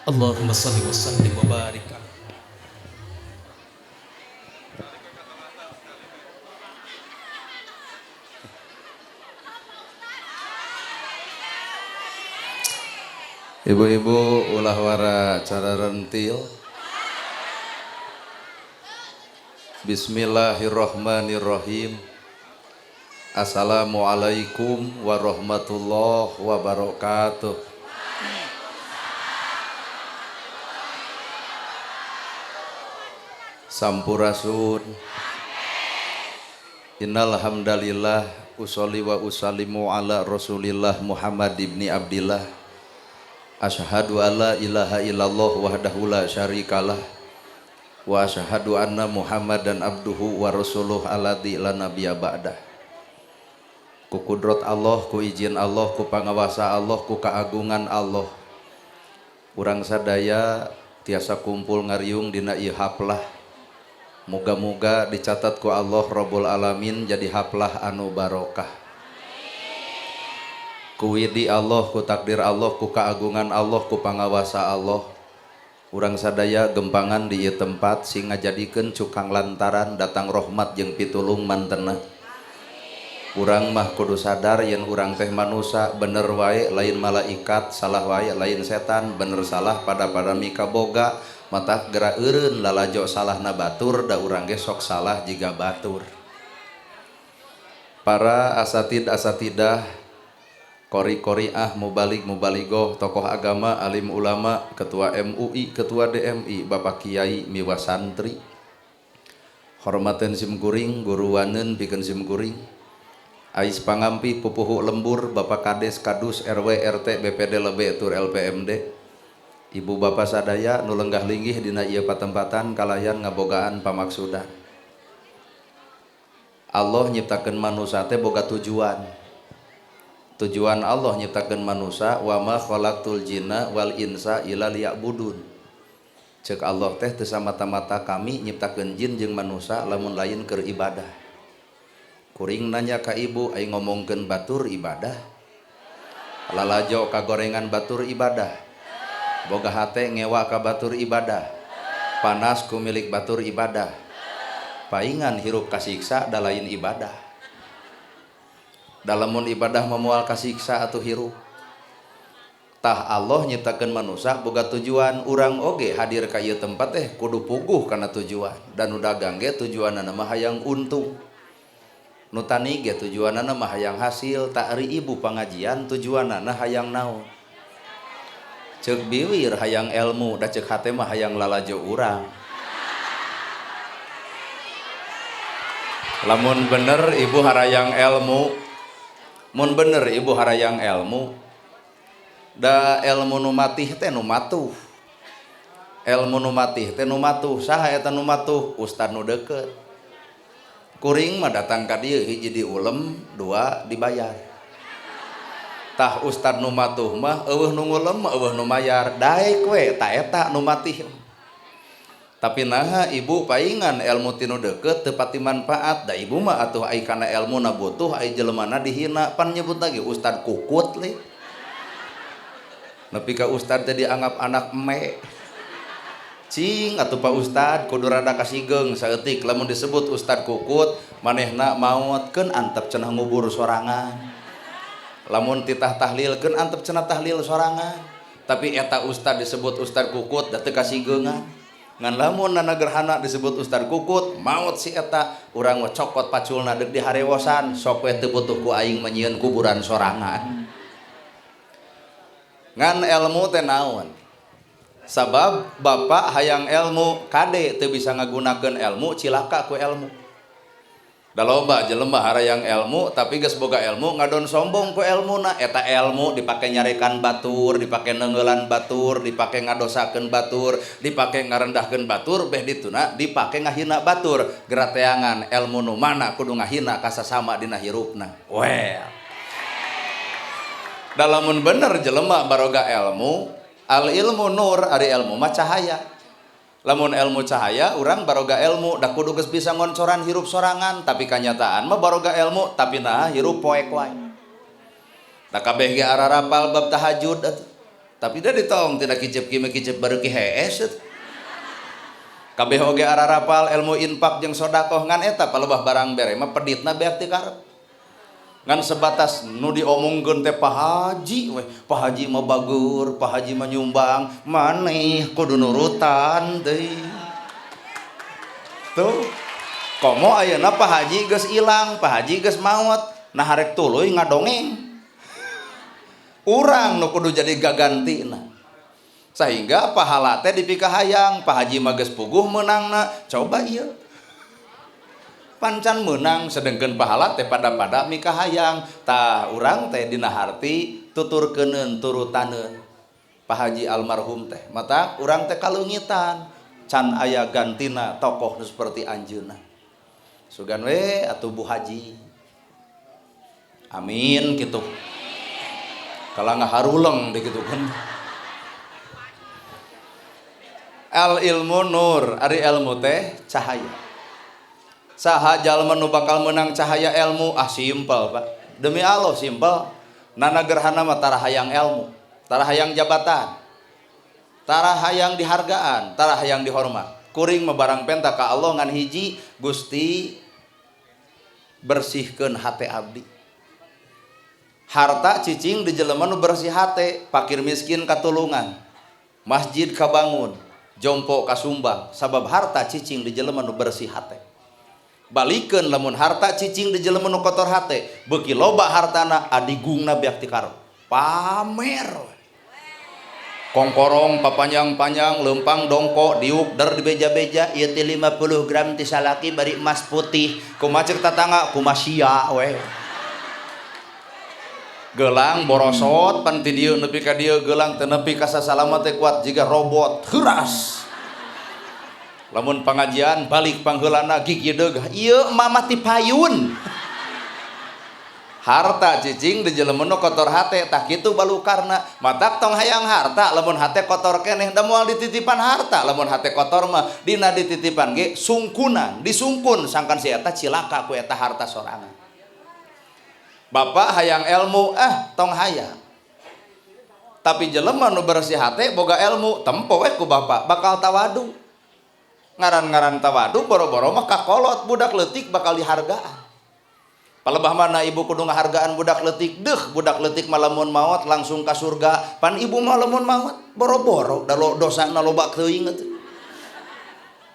Allahumma salli wa sallim wa barik. Ibu-ibu ulah wara cara rentil. Bismillahirrahmanirrahim. Assalamualaikum warahmatullahi wabarakatuh. Sampurasun. Innal hamdalillah usolli wa usallimu ala Rasulillah Muhammad ibni Abdillah. Asyhadu alla ilaha illallah wahdahu la syarikalah wa asyhadu anna Muhammadan abduhu wa rasuluh alladzi la nabiyya ba'dah. Ku kudrat Allah, ku izin Allah, ku pangawasa Allah, ku keagungan Allah, urang sadaya tiasa kumpul ngariung dina ieu haplah. Moga-moga dicatat ku Allah Rabbul Alamin jadi haplah anu barokah. Ku widi Allah, ku takdir Allah, ku keagungan Allah, ku pangawasa Allah, urang sadaya gempangan di ieu tempat sing ngajadikeun cukang lantaran datang rahmat jeung pitulung mantena. Urang mah kudu sadar yen urang teh manusa, bener wae lain malaikat, salah wae lain setan, bener salah pada-pada mikaboga, mata gerak eureun lalajo salahna batur, da urang ge sok salah jiga batur. Para asatid asatidah, kori-koriah, mubalik mubaligoh, tokoh agama, alim ulama, ketua MUI, ketua DMI, bapak kiai, miwa santri, hormaten simkuring, guru wanen pikeun simkuring, ais pangampi pupuhu lembur, bapak kades, kadus, RW, RT, BPD, LB, tur LPMD, ibu bapak sadaya nu lenggah linggih dina ieu patempatan kalayan ngabogaan pamaksudan. Allah nyiptakeun manusa teh boga tujuan. Tujuan Allah nyiptakeun manusa wa ma khalaqtul jinna wal insa illa liya'budun. Ceuk Allah teh teu samata-mata kami nyiptakeun jin jeung manusa lamun lain keur ibadah. Kuring nanya ka ibu ai ngomongkeun batur ibadah. Lalajo ka gorengan batur ibadah. Boga hate ngewa ka batur ibadah. Panas ku milik batur ibadah. Paingan hirup kasiksa da lain ibadah. Dalamun ibadah memual kasiksa atau hirup. Tah Allah nyiptakeun manusa boga tujuan, urang oge hadir ka ieu tempat teh kudu puguh kana tujuan. Dan nu dagang ge tujuanna mah hayang untung. Nu tani ge tujuanna mah hayang hasil, tak ari ibu pangajian tujuanna hayang naon. Ceuk biwir hayang ilmu, da ceuk hate mah hayang lalajo urang. Lamun bener ibu harayang ilmu, mun bener ibu harayang ilmu, da ilmu nu matih teh nu matuh. Ilmu nu matih teh nu matuh, saha eta nu matuh? Ustad nu deukeut. Kuring mah datang ka dieu hiji diulem, dua dibayar. Tah ustad nu matuh mah eueuh nu ngulem, eueuh nu mayar, daek we ta eta nu matih. Tapi naha ibu paingan ilmu tinu deukeut teu pati manfaat, da ibu mah atuh ai kana ilmuna butuh, ai jelemana dihina, pan nyebut lagi ustad kukut li. Nepi ka ustad teh dianggap anak eme. Cing atuh Pak Ustad kudu rada kasigeung saeutik lamun disebut ustad kukut manehna maot keun antep cenah ngubur sorangan. Lamun titah tahlil keun antep cenah tahlil sorangan. Tapi eta ustad disebut ustad kukut da teu kasigeungan. Ngan lamun nana gerhana disebut ustad kukut maot si eta urang mah cokot paculna deuk diharewosan sok we teu butuh ku aing mah nyieun kuburan sorangan. Ngan ilmu teh naon? Sabab bapak hayang ilmu kade teu bisa ngagunakeun ilmu cilaka ku ilmu. Da loba jelema harayang ilmu tapi geus boga ilmu ngadon sombong ku ilmuna, eta ilmu dipake nyarekan batur, dipake neungeulan batur, dipake ngadosakeun batur, dipake ngarendahkeun batur, beh dituna dipake ngahina batur. Gerateangan ilmu nu mana kudu ngahina ka sasama dina hirupna. Well. Da lamun bener jelema baroga ilmu, al ilmu nur, ari ilmu mah cahaya. Lamun ilmu cahaya, urang baroga ilmu, da kudu geus bisa ngoncoran hirup sorangan, tapi kanyataan mah baroga ilmu, tapi nah hirup poek wae. Da kabeh ge ararapal bab tahajud atuh. Tapi da ditong tina kicep kieu kicep bareuki hees. Kabeh oge ararapal ilmu infak jeung sedekah ngan eta palebah barang bere mah peditna beak ti karep. Ngan sebatas nu diomongkeun teh Pak Haji weh, Pak Haji mah bagur, Pak Haji mah nyumbang, maneh kudu nurutan deui. Tuh. Komo ayeuna Pak Haji geus ilang, Pak Haji geus maot, nah harek tuluy ngadongeng. Urang nu kudu jadi gagantina. Sehingga pahala teh dipikahayang, Pak Haji mah geus puguh meunangna, coba ieu. Pancan meunang sedengkeun pahala teh pada-pada mikahayang. Tah urang teh dina harti tuturkeuneun turutaneun Pak Haji almarhum teh. Mata urang teh kaleungitan can aya gantina tokoh nu seperti anjeunna. Sugan we atuh Bu Haji. Amin kitu. Kala ngaharuleng dikitukeun. Al ilmu nur, ari ilmu teh cahaya. Saha jalma nu bakal menang cahaya ilmu? Ah simpel Pak. Demi Allah simpel. Nana gerhana mah tara hayang ilmu, tara hayang jabatan, tara hayang dihargaan, tara hayang dihormat. Kuring mah barang penta ka Allah ngan hiji, Gusti bersihkeun hate abdi. Harta cicing di jelema nu bersih hate, fakir miskin katulungan, masjid kabangun, jompo kasumbang, sabab harta cicing di jelema nu bersih hate. Balikeun lamun harta cicing di jelema nu kotor hate, beuki loba hartana adigungna beak ti karep. Pamer. Kongkorong papanjang-panjang, lempang dongko, diuk der dibeja-beja, ieu teh 50 gram ti salaki bari emas putih. Kumaha ceuk tatangga, kumaha sia we. Gelang borosot pan ti dieu nepi ka dieu gelang teu nepi ka sasalama teh kuat jiga robot heuras. Lamun pangajian balik pangheulana gigi deug ieu mama ti payun. Harta cicing di jelema nu kotor hate tah kitu balukarna. Matak tong hayang harta lamun hate kotor keneh da moal dititipan harta. Lamun hate kotor mah dina dititipan ge sungkunan, disungkun sangkan si eta cilaka ku eta harta sorangan. Bapak hayang ilmu ah tong hayang. Tapi jelema nu bersih hate boga ilmu tempo we ku bapak bakal tawadu. Ngaran-ngaran tawadu boro-boro mah kakolot budak leutik bakal dihargaan. Palebah mana ibu kudu ngahargaan budak leutik, deuh budak leutik mah lamun maot langsung ka surga. Pan ibu mah lamun maot boro-boro da dosana loba teuing atuh.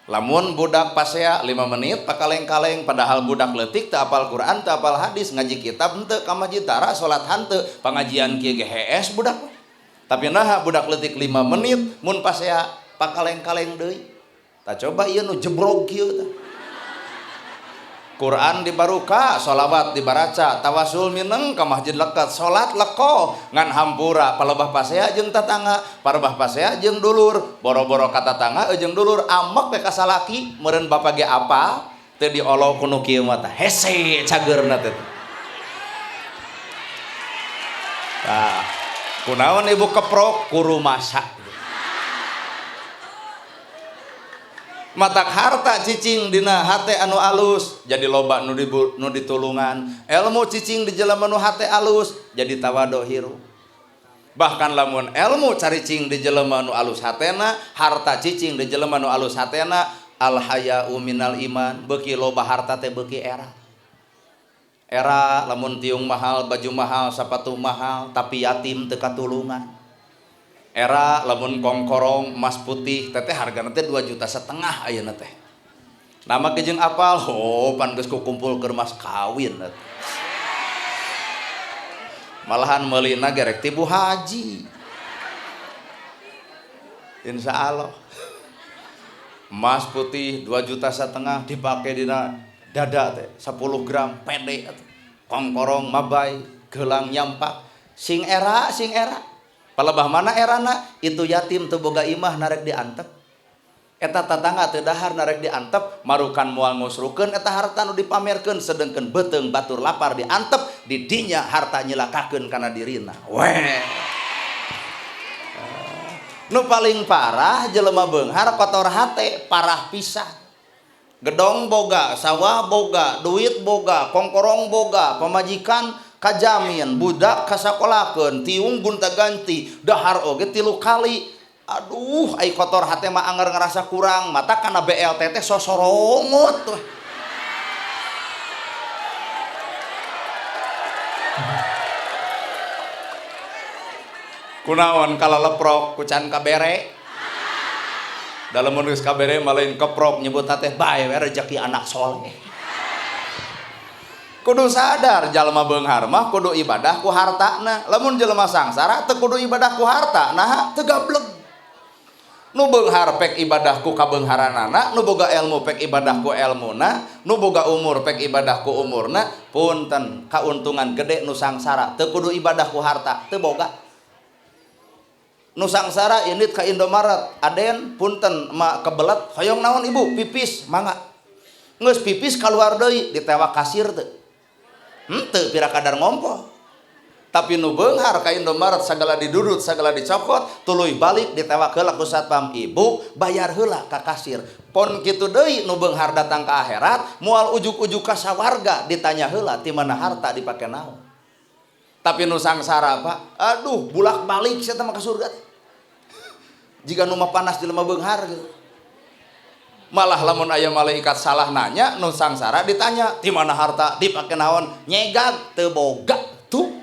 Lamun budak pasea 5 menit pakaleng-kaleng padahal budak leutik teu apal Quran, teu apal hadis, ngaji kitab henteu, ka masjid tara, salat henteu, pangajian kieu ge hees budak. Tapi naha budak leutik 5 menit mun pasea pakaleng-kaleng deui. Tah coba ieu nu jebrog kieu tah. Quran dibaruka, sholawat dibaraca, tawasul mineng ka masjid leket, salat leko ngan hampura palebah pasea jeung tatangga, palebah pasea jeung dulur, boro-boro ka tatangga jeung dulur amek we ka salaki, meureun bapa ge apa teu diolo ku nu kieu mah tah hese cageurna teh. Tah, kunaon ibu keprok ku rumasa. Matak harta cicing dina hate anu alus jadi loba nu ditulungan, ilmu cicing di jelema nu hate alus jadi tawadu hirup. Bahkan lamun ilmu caricing di jelema nu alus hatena, harta cicing di jelema nu alus hatena, al haya'u minal iman, beuki loba harta teh beuki era. Era lamun tiung mahal, baju mahal, sapatu mahal, tapi yatim teu katulungan. Era lamun kongkorong emas putih teteh hargana teh 2,5 juta ayeuna teh. Nama ge jeung apal, oh pan geus kukumpul keur mas kawin. Malahan meulina ge rek ti Bu Haji. Insya Allah. Emas putih 2,5 juta dipake dina dada teh 10 gram pede atuh. Kongkorong mabay, gelang nyampak, sing era sing era. Palebah mana erana itu yatim teu boga imah narek diantep. Eta tatangga teu dahar narek diantep, marukan moal ngusrukeun eta harta nu dipamerkeun sedengkeun beuteung batur lapar diantep, di dinya harta nyilakakeun kana dirina. Weh. Nu paling parah jelema beunghar kotor hate, parah pisan. Gedong boga, sawah boga, duit boga, kongkorong boga, pamajikan kajamin, budak kasakolakeun, tiung gonta-ganti, dahar oge 3 kali. Aduh, ai kotor hate mah anger ngerasa kurang, mata kana BLT teh sosorongot tuh. Kunaon kalaleprok ku can kabere. Dalam geus kabere mah lain keprok nyebut teh bae we rezeki anak soleh. Kudu sadar jalma beunghar mah kudu ibadah ku hartana. Lamun jelema sangsara teu kudu ibadah ku harta, naha teu gableg. Nu beunghar pek ibadah ku kabeungharanana, nu boga ilmu pek ibadah ku elmuna, nu boga umur pek ibadah ku umurna. Punten kauntungan gede nu sangsara teu kudu ibadah ku harta, teu boga. Nu sangsara indit ka Indomaret, aden punten ma kebelet hoyong naon ibu pipis mangga. Geus pipis kaluar deui ditewak kasir teu. Henteu pira kadar ngompo. Tapi nu beunghar ka Indomaret sagala didudut sagala dicokot tuluy balik ditewak heula ku satpam, ibu bayar heula ka kasir. Pon kitu deui nu beunghar datang ka akhirat moal ujug-ujug ka sawarga ditanya heula ti mana harta dipake naon. Tapi nu sangsara Pak, aduh bulak-balik sia teh mah ka surga. Jika nu mah panas jelema beunghar gitu. Malah lamun aya malaikat salah nanya nu sangsara ditanya ti mana harta dipake naon, nyegag teu boga tuh.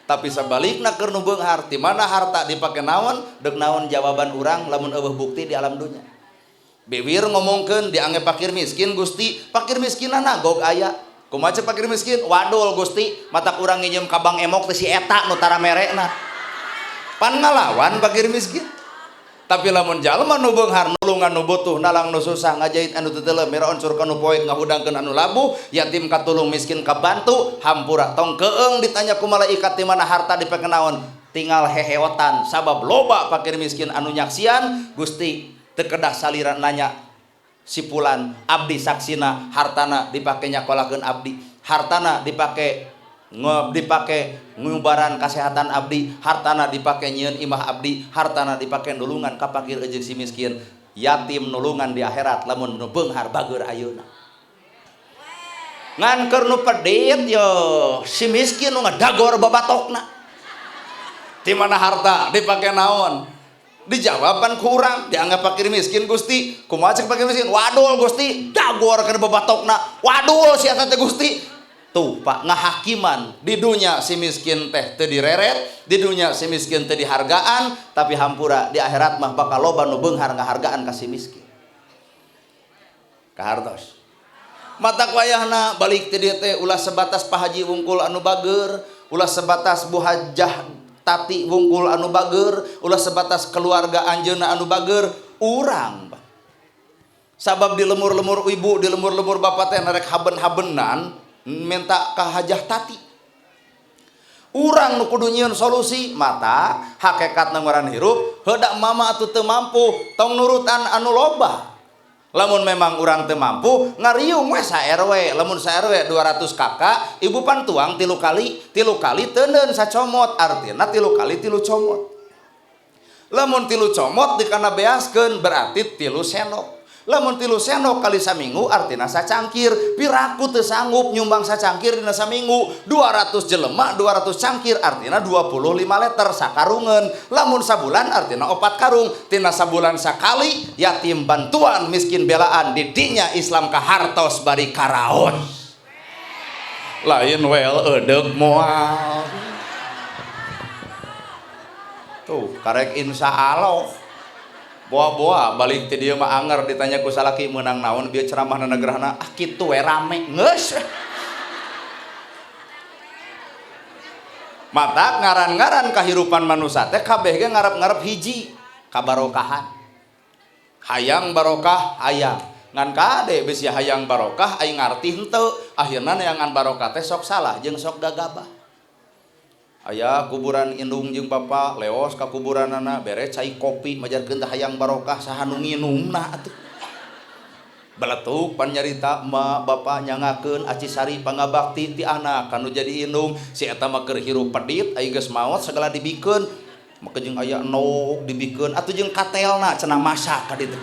Tapi sebalikna keur nu beunghar ti mana harta dipake naon, deuk naon jawaban urang lamun eueuh bukti di alam dunya. Biwir ngomongkeun dianggap fakir miskin Gusti, fakir miskinna nagog aya. Kumaha cek fakir miskin? Wadul Gusti, matak urang nginjem ka Bank Emok teh si eta nu tara merekna. Pan ngalawan fakir miskin. Tapi lamun jalma nu beunghar nulungan nu butuh, nalang nu susah, ngajahit anu teu teuleum, mira oncur ka nu poek, ngahudangkeun anu labuh, yatim katulung, miskin kabantu, hampura tong keung ditanya ku malaikat di mana harta dipake naon, tinggal heheotan sabab loba fakir miskin anu nyaksian Gusti teu kedah salira nanya si pulan abdi saksina hartana dipake nyakolakeun abdi, hartana dipake dipake ngubaran kasehatan abdi, hartana dipake nyieun imah abdi, hartana dipake nulungan ka fakir jeung si miskin, yatim nulungan di akhirat lamun nu beunghar bageur ayeuna. Ngan keur nu pedit yo si miskin nu ngadagor babatokna. Di mana harta dipake naon? Dijawaban ku urang dianggap fakir miskin Gusti. Kumaha cek fakir miskin? Wadul Gusti, dagor kana babatokna. Wadul si eta teh Gusti. Tuh Pak, ngahakiman di dunia si miskin teh teu direret, di dunia si miskin teu dihargaan, tapi hampura di akhirat mah bakal loba nu beunghar ngahargaan ka si miskin. Kahartos. Mata wayahna balik ti dieu teh ulah sebatas Pak Haji wungkul anu bager, ulah sebatas Bu Hajah Tati wungkul anu bager, ulah sebatas keluarga anjeunna anu bager, urang Pak. Sabab di lemur-lemur ibu, di lemur-lemur bapak teh narek haben-habenan minta ka Hajah Tati. Urang nu kudu nyieun solusi mata hakekat ngaran hirup heudak mama atuh teu mampu tong nurutan anu loba. Lamun memang urang teu mampu ngariung we sa RW, lamun sa RW 200 kakak ibu pan tuang 3 kali, 3 kali teuneun sacomot, artina 3 kali 3 comot. Lamun 3 comot dikana beaskeun berarti 3 sendok. Lamun 3 sendok kali saminggu artina sacangkir. Piraku teu sanggup nyumbang sacangkir dina saminggu. 200 jelema 200 cangkir artina 25 liter sakarungeun. Lamun sabulan artina 4 karung. Tina sabulan sakali yatim bantuan miskin belaan di dinya Islam kahartos bari karaos. Lain wel edeuk moal. Tuh karek insya Allah. Boa-boa balik ti dieu mah anger ditanya ku salaki meunang naon bieu ceramahna negerahna, ah kitu we rame geus. Mata ngaran-ngaran kahirupan manusia teh kabeh ge ngarep-ngarep hiji kabarokahan. Hayang barokah hayang. Ngan kade bisi hayang barokah aing ngarti henteu, akhirna neangan barokah teh sok salah jeung sok gagabah. Aya kuburan indung jeung bapa leos ka kuburanana bere cai kopi majarkeun teh hayang barokah saha nu nginumna atuh. Beletuk pan nyarita ma bapa nyangakeun aci sari pangabakti ti anak kanu jadi indung si eta mah keur hirup pedit ai geus maot sagala dibikeun maka jeung aya endog dibikeun atuh jeung katelna cenah masak ka ditu.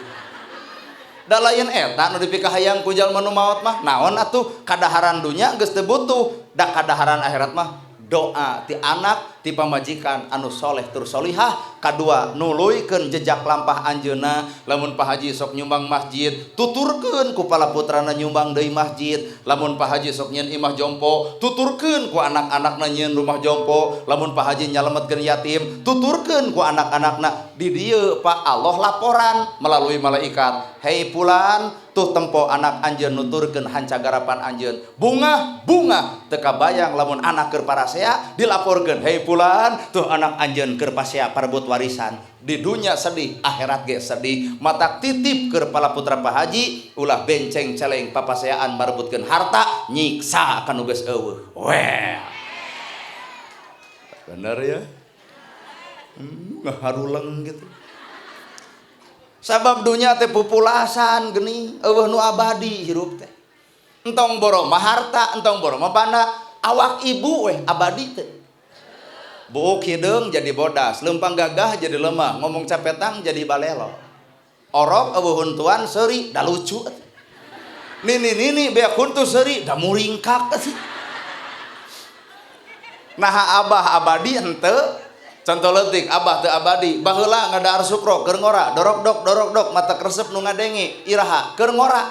Da lain eta nu dipikahayang ku jalma nu maot mah naon atuh kadaharan dunya geus teu butuh Da kadaharan akhirat mah doa ti anak ti pamajikan anu soleh tur solihah. Kadua nuluykeun jejak lampah anjeunna. Lamun Pak Haji sok nyumbang masjid, tuturkeun ku pala putrana nyumbang deui masjid. Lamun Pak Haji sok nyieun imah jompo, tuturkeun ku anak-anakna nyieun rumah jompo. Lamun Pak Haji nyalametkeun yatim, tuturkeun ku anak-anakna. Di dieu Pak Allah laporan melalui malaikat, hei pulan, tuh tempo anak anjeun nuturkeun hancagarapan anjeun. Bungah bungah teu kabayang lamun anak keur parasea dilaporkeun, hei pulan, tuh anak anjeun keur pasea parebut warisan. Di dunya sedih, akhirat ge sedih. Matak titip keur pala putra Pak Haji, ulah benceng celeng papaseaan marebutkeun harta, nyiksa kanu geus eueuh. Weh. Bener ya? Ngaharuleng gitu. Sabab dunya teh pupulasan geuning, eueuh nu abadi hirup teh. Entong boro mah harta, entong boro mah banda, awak ibu weh abadi teh. Buuk hideung jadi bodas, leumpang gagah jadi lemah, ngomong capetang jadi balelo. Orok eueuh huntuan seuri da lucu. Nini nini beak huntu seuri da muringkak. Naha abah abadi henteu? Contoh leutik abah teu abadi, baheula ngadahar sukro keur ngora, dorok dok mata kresep nu ngadenge, iraha keur ngora.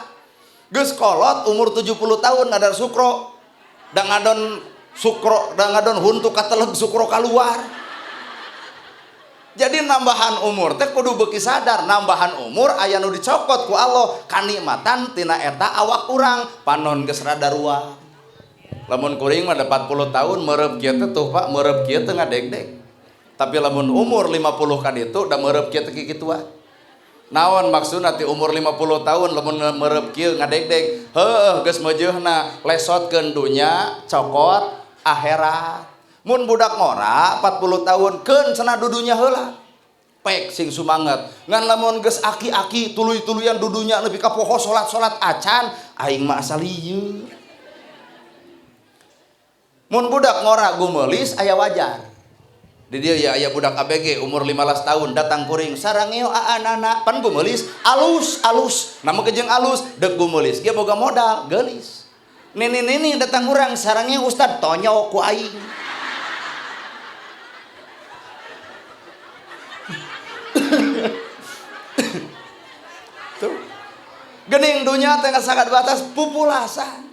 Geus kolot umur 70 tahun ngadahar sukro, da ngadon sukro, da ngadon huntu kateleg sukro kaluar. Jadi nambahan umur teh kudu beuki sadar, nambahan umur aya nu dicokot ku Allah kanikmatan tina eta awak urang, panon geus rada ruah. Lamun kuring mah 40 tahun mereup kieu teh tuh Pak, mereup kieu teh ngadegdeg. Tapi lamun umur 50 kan itu da mereup kieu teh kikituan. Naon maksudna ti umur 50 tahun lamun mereup kieu ngadegdeg? Heuh geus meujeuhna lesotkeun dunya cokot akhirat. Mun budak ngora 40 tahun keun cenah dudunya heula. Pek sing sumanget. Ngan lamun geus aki-aki tuluy-tuluyan dudunya nepi ka poho salat-salat acan, aing mah asa lieur. Mun budak ngora gumeulis aya wajar. Di dia ya aya budak ABG umur 15 tahun datang kuring sarangeo aanana pan gumeulis alus alus nama kejeng alus dek gumeulis ge boga modal geulis. Nini-nini datang urang sarangeo ustad tonyo ku aing. Tuh. Gening dunya teh sangat batas pupulasan.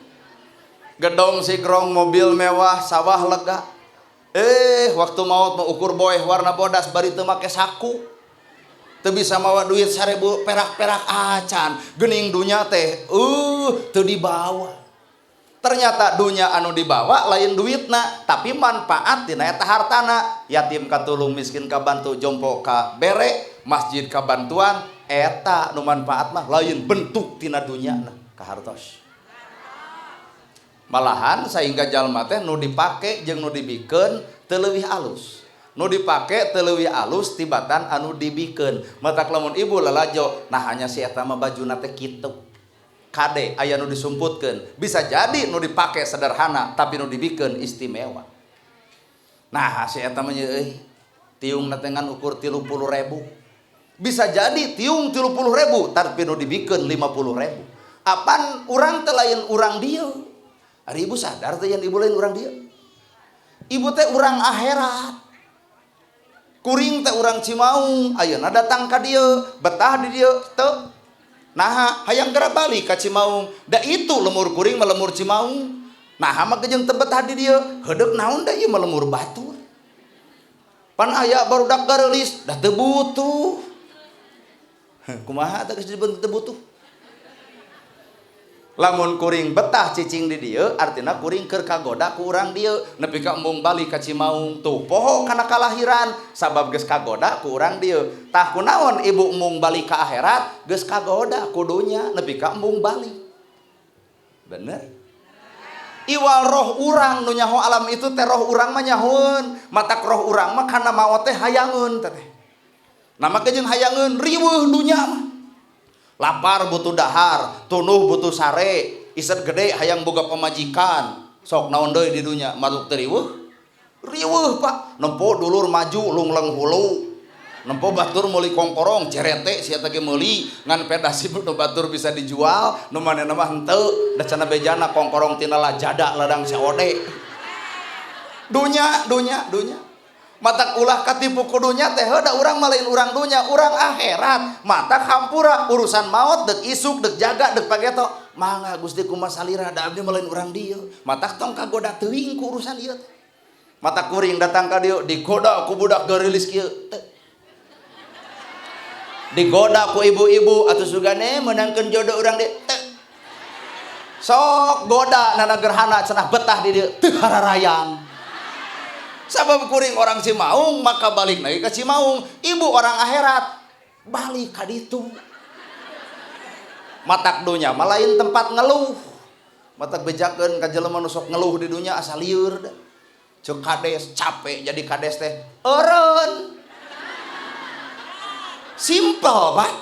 Gedong sigrong, mobil mewah, sawah lega. Waktu maut mau ukur boeh warna bodas bari teu make saku. Teu bisa mawa duit 1000 perak-perak acan. Gening dunya teh teu dibawa. Ternyata dunya anu dibawa lain duitna, tapi manfaat dina eta hartana. Yatim katulung, miskin kabantu, jompo ka bere, masjid kabantuan, eta nu manfaat mah lain bentuk tina dunyana kahartos. Malahan sehingga jalma teh nu dipake jeung nu dibikeun teu leuwih alus. Nu dipake teu leuwih alus tibatan anu dibikeun. Matak lamun ibu lalajo, nah hanya si eta mah bajuna teh kitu. Kade aya nu disumputkeun. Bisa jadi nu dipake sederhana tapi nu dibikeun istimewa. Nah si eta mah euy tiungna teh ngan ukur 30.000. Bisa jadi tiung 30.000 tapi nu dibikeun 50.000. Apan urang teh lain urang dieu. Ari ibu sadar teh yang ibu lain urang dieu. Ibu teh urang akhirat. Kuring teh urang Cimaung, ayeuna datang ka dieu, betah di dieu teu. Naha hayang geura balik ka Cimaung. Da itu lemur kuring mah lemur Cimaung. Naha mah jeung teu betah di dieu, heudeuk naon da ieu mah lemur batur. Pan aya barudak gareulis, da teu butuh. Kumaha teh geus dibentuk teu butuh? Lamun kuring betah cicing di dieu artina kuring keur kagoda ku urang dieu nepi ka embung balik ka Cimaung tuh poho kana kalahiran sabab geus kagoda ku urang dieu. Tah kunaon ibu embung balik ka akhirat geus kagoda ku dunya nepi ka embung balik. Bener? Iwal roh urang nu nyaho alam itu teh roh urang mah nyahoeun, matak roh urang mah kana maot teh hayangeun teh. Nama ge jeung hayangeun riweuh dunya mah. Lapar butuh dahar, tunuh butuh sare, iset gede hayang boga pamajikan. Sok naon deui di dunya, makhluk teu riweuh? Riweuh Pak, nempo dulur maju lungleng hulu. Nempo batur meuli kongkorong, cerete sia teh ge meuli, ngan pedasi nu batur bisa dijual, nu manehna mah henteu, da cenah bejana kongkorong tina lajada ladang COD. Dunya dunya dunya. Matak ulah katipu ku dunya teh da urang mah lain urang dunya, urang akhirat. Matak hampura urusan maot deuk isuk deuk jaga deuk pageto. Mangga Gusti kumaha salira da abdi mah lain urang dieu. Matak tong kagoda teuing ku urusan ieu teh. Mata kuring datang ka dieu digoda ku budak garilis kieu teh. Digoda ku ibu-ibu atuh sugane meunangkeun jodoh urang dieu teh. Sok goda nana gerhana cenah betah di dieu teu hararayang. Sabab kuring orang Cimaung maka balik lagi ke Cimaung, ibu orang akhirat balik ka ditu. Matak dunya mah lain tempat ngeluh. Matak bejakeun ka jelema nu sok ngeluh di dunya asa lieur da. Ceuk kades capek jadi kades teh eureun. Simple, Pak.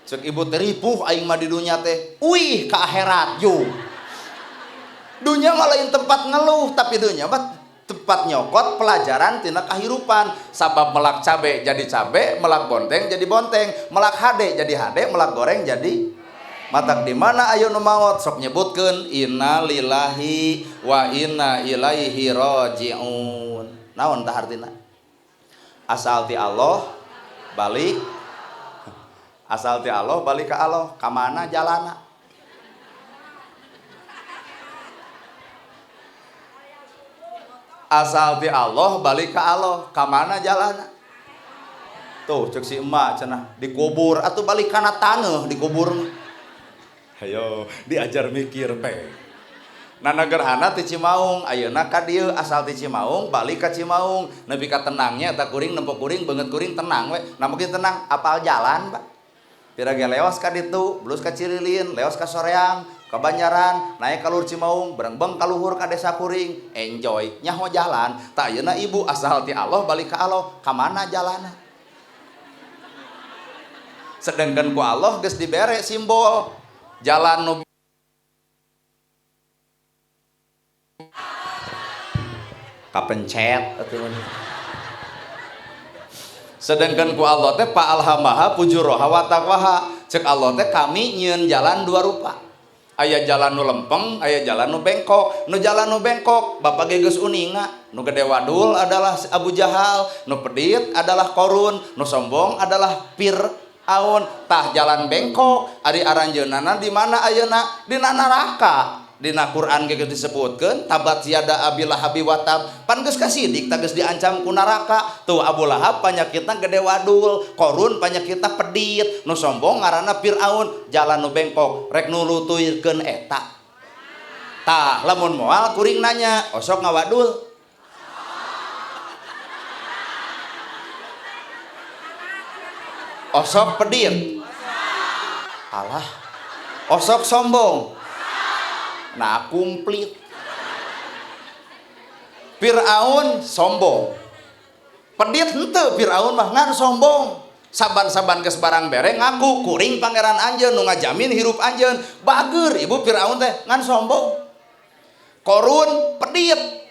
Ceuk ibu teh ripuh aing mah di dunya teh, uih ka akhirat yo. Dunya mah lain tempat ngeluh, tapi dunya mah tempat nyokot pelajaran tina kahirupan. Sabab melak cabe jadi cabe, melak bonteng jadi bonteng, melak hade jadi hade, melak goreng jadi matak di mana ayo nu maot sok nyebutkeun innalillahi wa inna ilaihi rajiun. Naon tah hartina? Asal ti Allah balik, asal ti Allah balik ka Allah, ka mana jalana? Asal ti Allah balik ka Allah, ka mana jalana? Tuh cek si emak cenah dikubur atuh balik kana taneuh dikubur mah. Ayo diajar mikir teh. Nana gerhana ti Cimaung, ayeuna ka dieu asal ti Cimaung balik ka Cimaung. Nepi ka tenangnya eta kuring nempo kuring beungeut kuring tenang we. Nah mungkin tenang apal jalan, Pak. Pira ge leos ka ditu, blus ka Cililin, leos ka Soreang, ka Banjaran, naik ka luhur Cimaung, berengbeng ka luhur ka desa kuring, enjoy, nyaho jalan. Tak ayeuna ibu asal ti Allah balik ka Allah, ka mana jalana? Sedangkan ku Allah geus dibere simbol jalan nu kapencet atuh. Sedangkan ku Allah teh pa alhamaha pujuroha wa taqwaha. Cek Allah teh kami nyieun jalan dua rupa. Aya jalan nu lempeng, aya jalan nu bengkok. Nu jalan nu bengkok bapak ge geus uninga. Nu gede wadul adalah Abu Jahal, nu pedit adalah Korun, nu sombong adalah Fir'aun. Tah jalan bengkok ari aranjeunana di mana ayeuna? Dina neraka. Dina Quran ge geus disebutkeun tabat siada Abi Lahabi watab. Pan geus kasidik tah geus diancam ku neraka. Tuh Abu Lahab panyakitna gede wadul, Korun panyakitna pedit, nu sombong ngaranna Fir'aun, jalan nu bengkok rek nulutuikeun eta. Tah lamun moal kuring nanya, osok ngawadul? Osok pedit? Alah. Osok sombong? Nah komplit. Fir'aun sombong, pedit henteu Fir'aun mah ngan sombong. Saban-saban geus barang bere ngaku kuring pangeran anjeun nu ngajamin hirup anjeun. Bager ibu Fir'aun teh ngan sombong. Korun pedit.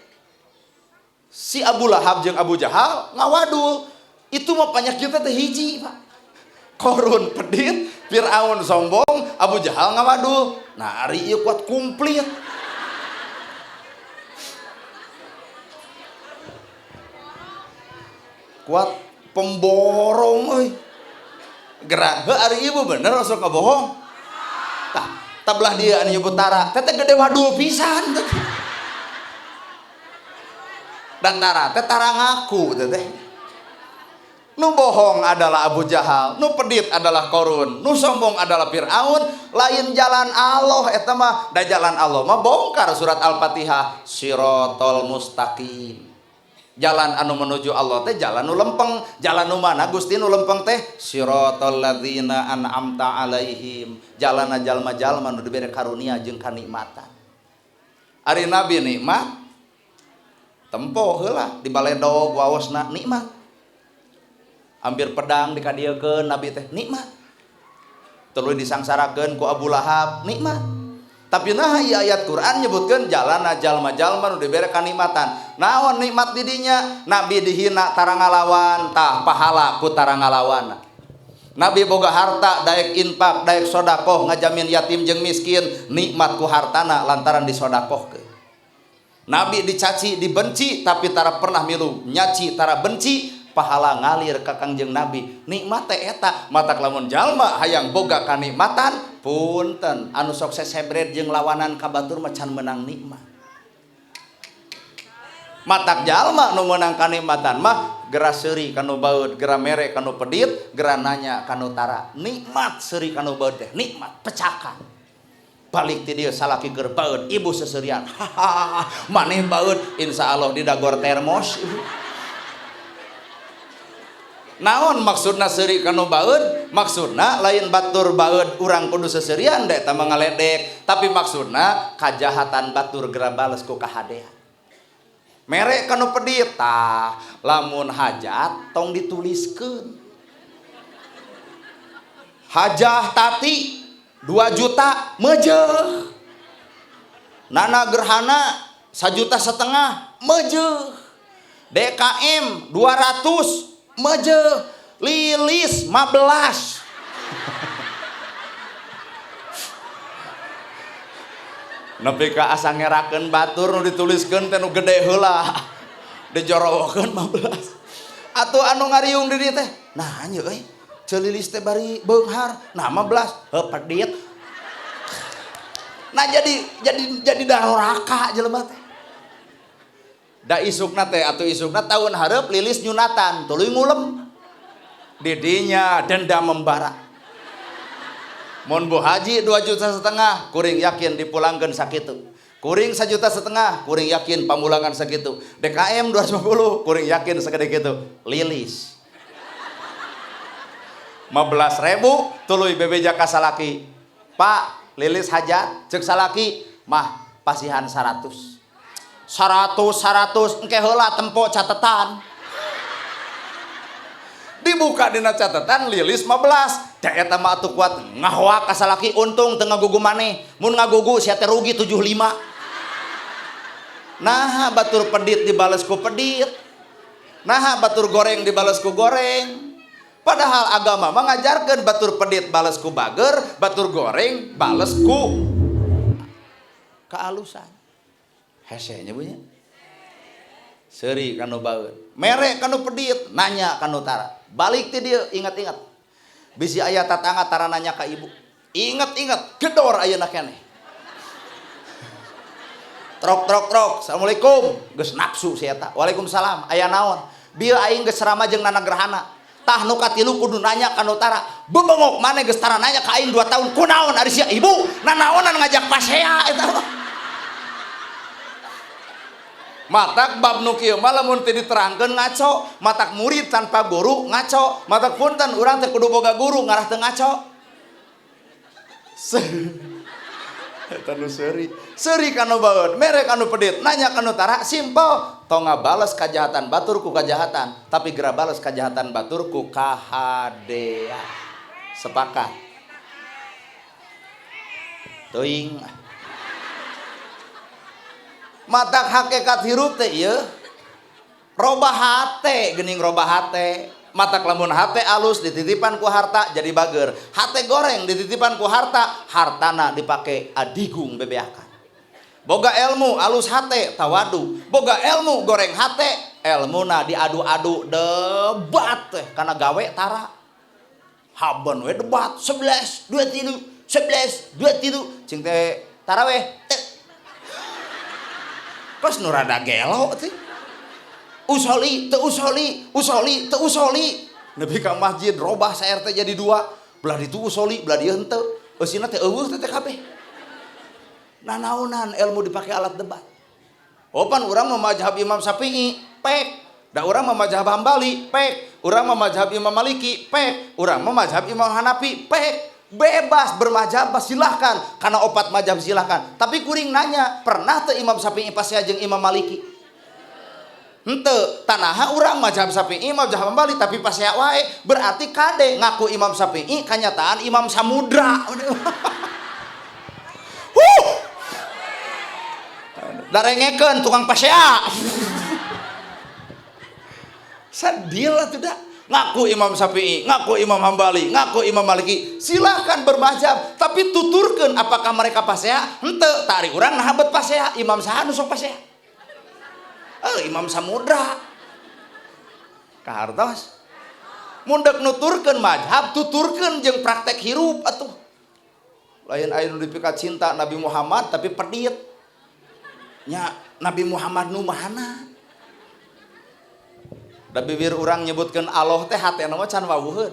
Si Abu Lahab jeung Abu Jahal ngawadul. Itu mah panyakitna teh hiji, Pak. Korun pedit, Fir'aun sombong, Abu Jahal ngawadul. Nah, ari ieu kuat komplit. Kuat pemborong euy. Gerak heuh ari ibu bener osok ngabohong. Tah, tablah dia anu nyebut tara, teh gede wadul pisan teh. Dan tara teh tara ngaku teh teh. Nu bohong adalah Abu Jahal, nu pedit adalah Korun, nu sombong adalah Fir'aun. Lain jalan Allah eta mah, da jalan Allah mah bongkar surat Al-Fatihah, sirotol mustaqim. Jalan anu menuju Allah teh jalan nu lempeng, jalan nu mana Gusti nu lempeng teh sirotol ladzina an'amta alaihim, jalana jalma-jalma nu dibere karunia jeung kanikmatan. Ari nabi nikmat tempo heula di baledog waosna nikmat. Hampir pedang dikadieukeun nabi teh nikmat. Tuluy disangsarakeun ku Abu Lahab nikmat. Tapi nah ieu ayat Quran nyebutkeun jalana jalma-jalma nu dibere kanikmatan. Naon nikmat di dinya? Nabi dihina tara ngalawan, tah pahala ku tara ngalawan. Nabi boga harta daek infak, daek sodakoh ngajamin yatim jeung miskin, nikmat ku hartana lantaran disodakohkeun. Nabi dicaci, dibenci, tapi tara pernah milu nyaci, tara benci, pahala ngalir ka Kangjeng Nabi. Nikmat teh eta, matak lamun jalma hayang boga kanikmatan, punten anu sok sesebret jeung lawanan ka batur mah can meunang nikmat. Matak jalma nu meunang kanikmatan mah gera seuri kanu baeud, gera mere kanu pedit, gera nanya kanu tara. Nikmat seuri kanu baeud teh, nikmat pecakan. Balik ti dieu salaki keur baeud, ibu seserian. Hahaha, maneh baeud, insyaallah didagor termos. Naon maksudna seuri kanu baeud? Maksudna lain batur baeud urang kudu seserian da eta mah ngaledek, tapi maksudna kajahatan batur gera bales ku kahadean. Mere kanu pedit tah, lamun hajat tong dituliskeun. Hajah tati 2 juta mejeuh. Nana Gerhana 1,5 juta mejeuh. DKM 200 mejeuh. Lilis 15. Nepi ka asa ngerakeun batur nu dituliskeun teh nu gede heula. Dijorowokeun 15. Atuh anu ngariung di dieu teh, nah nya euy, ceu lilis teh bari beunghar, nah 15, heuh pedit. Nah jadi daroraka jelema teh. Da isukna teh atuh isukna tahun hareup lilis nyunatan, tuluy ngulem. Didinya dendam membara. Mun Bu Haji 2,5 juta, kuring yakin dipulangkeun sakitu. Kuring 1,5 juta, kuring yakin pamulangan sakitu. DKM 250, kuring yakin sagede kitu. Lilis 15.000 tuluy bebeja ka salaki. Pak, lilis hajat ceuk salaki, mah pasihan 100. 100 100 engke heula tempo catetan. Dibuka dina catatan lilis 15. Da eta mah atuh kuat ngahoak ka salaki, untung teu ngagugu maneh. Mun ngagugu sia teh rugi 75. Naha batur pedit dibales ku pedit. Naha batur goreng dibales ku goreng. Padahal agama mengajarkan batur pedit bales ku bager, batur goreng bales ku kealusan. Hese nya bu nya. Seuri kanu baeud, mere kanu pedit, nanya kanu tara. Balik ti dieu ingat-ingat. Bisi aya tatangga tara nanya ka ibu. Ingat-ingat gedor ayeuna keneh. Trok trok trok, assalamualaikum. Geus nafsu si eta. Waalaikumsalam. Aya naon? Bieu aing geus ceramah jeung Nana Gerhana. Tah nu katilu kudu nanya ka nu tara. Bebengok maneh geus tara nanya ka aing 2 tahun. Kunaon ari sia ibu? Nanaonan ngajak pasea eta. Matak bab nu kieu mah lamun teu diterangkeun ngaco, matak murid tanpa guru ngaco, matak punten urang teh kudu boga guru ngarah teu ngaco. Eta nu seuri. Seuri kanu baeud, mere kanu pedit, nanya kanu tara, simpel. Tong ngabales kajahatan batur ku kajahatan, tapi geura bales kajahatan batur ku kahadean. Sepakat. Teuing. Matak hakikat hirup teh ieu robah hate, geuning robah hate. Matak lamun hate alus dititipan ku harta jadi bager. Hate goreng dititipan ku harta, hartana dipake adigung bebeakan. Boga ilmu alus hate tawadu. Boga ilmu goreng hate, elmuna diadu-adu debat teh kana gawe tara. Haben we debat 11 2 3 11 2 3 cing teh taraweh teh. Kos nu rada gelo teh. Usoli teu usoli, usoli teu usoli. Nepi ka masjid robah sa RT jadi 2. Belah ditu usoli, belah dieu henteu. Eusina teh eueuh teh kabeh. Nanaonan ilmu dipake alat debat. Opan urang mah mazhab Imam Syafi'i, pek. Da urang mah mazhab Hambali, pek. Urang mah mazhab Imam Maliki, pek. Urang mah mazhab Imam Hanafi, pek. Bebas bermazhab silahkan, karena opat mazhab silahkan. Tapi kuring nanya, pernah teu Imam Syafi'i pasea jeung Imam Maliki? Henteu, tanaha urang mazhab Syafi'i, mazhab Hambali tapi pasea wae. Berarti kade ngaku Imam Syafi'i kanyataan Imam Samudra. Huh. Darengekeun tukang pasea. Sedih lah tidak. Ngaku Imam Syafi'i, ngaku Imam Hambali, ngaku Imam Maliki, silahkan bermazhab, tapi tuturkeun apakah mereka pasea? Henteu, tari urang nah bet pasea, Imam saha nu sok pasea? Imam Samudra. Kahartos. Mun deuk nuturkeun mazhab, tuturkeun jeung praktek hirup atuh. Lain aya nu dipika cinta Nabi Muhammad tapi pedit. Nya Nabi Muhammad nu mana? Da bibir urang nyebutkeun Allah teh hatena mah can wawuheun.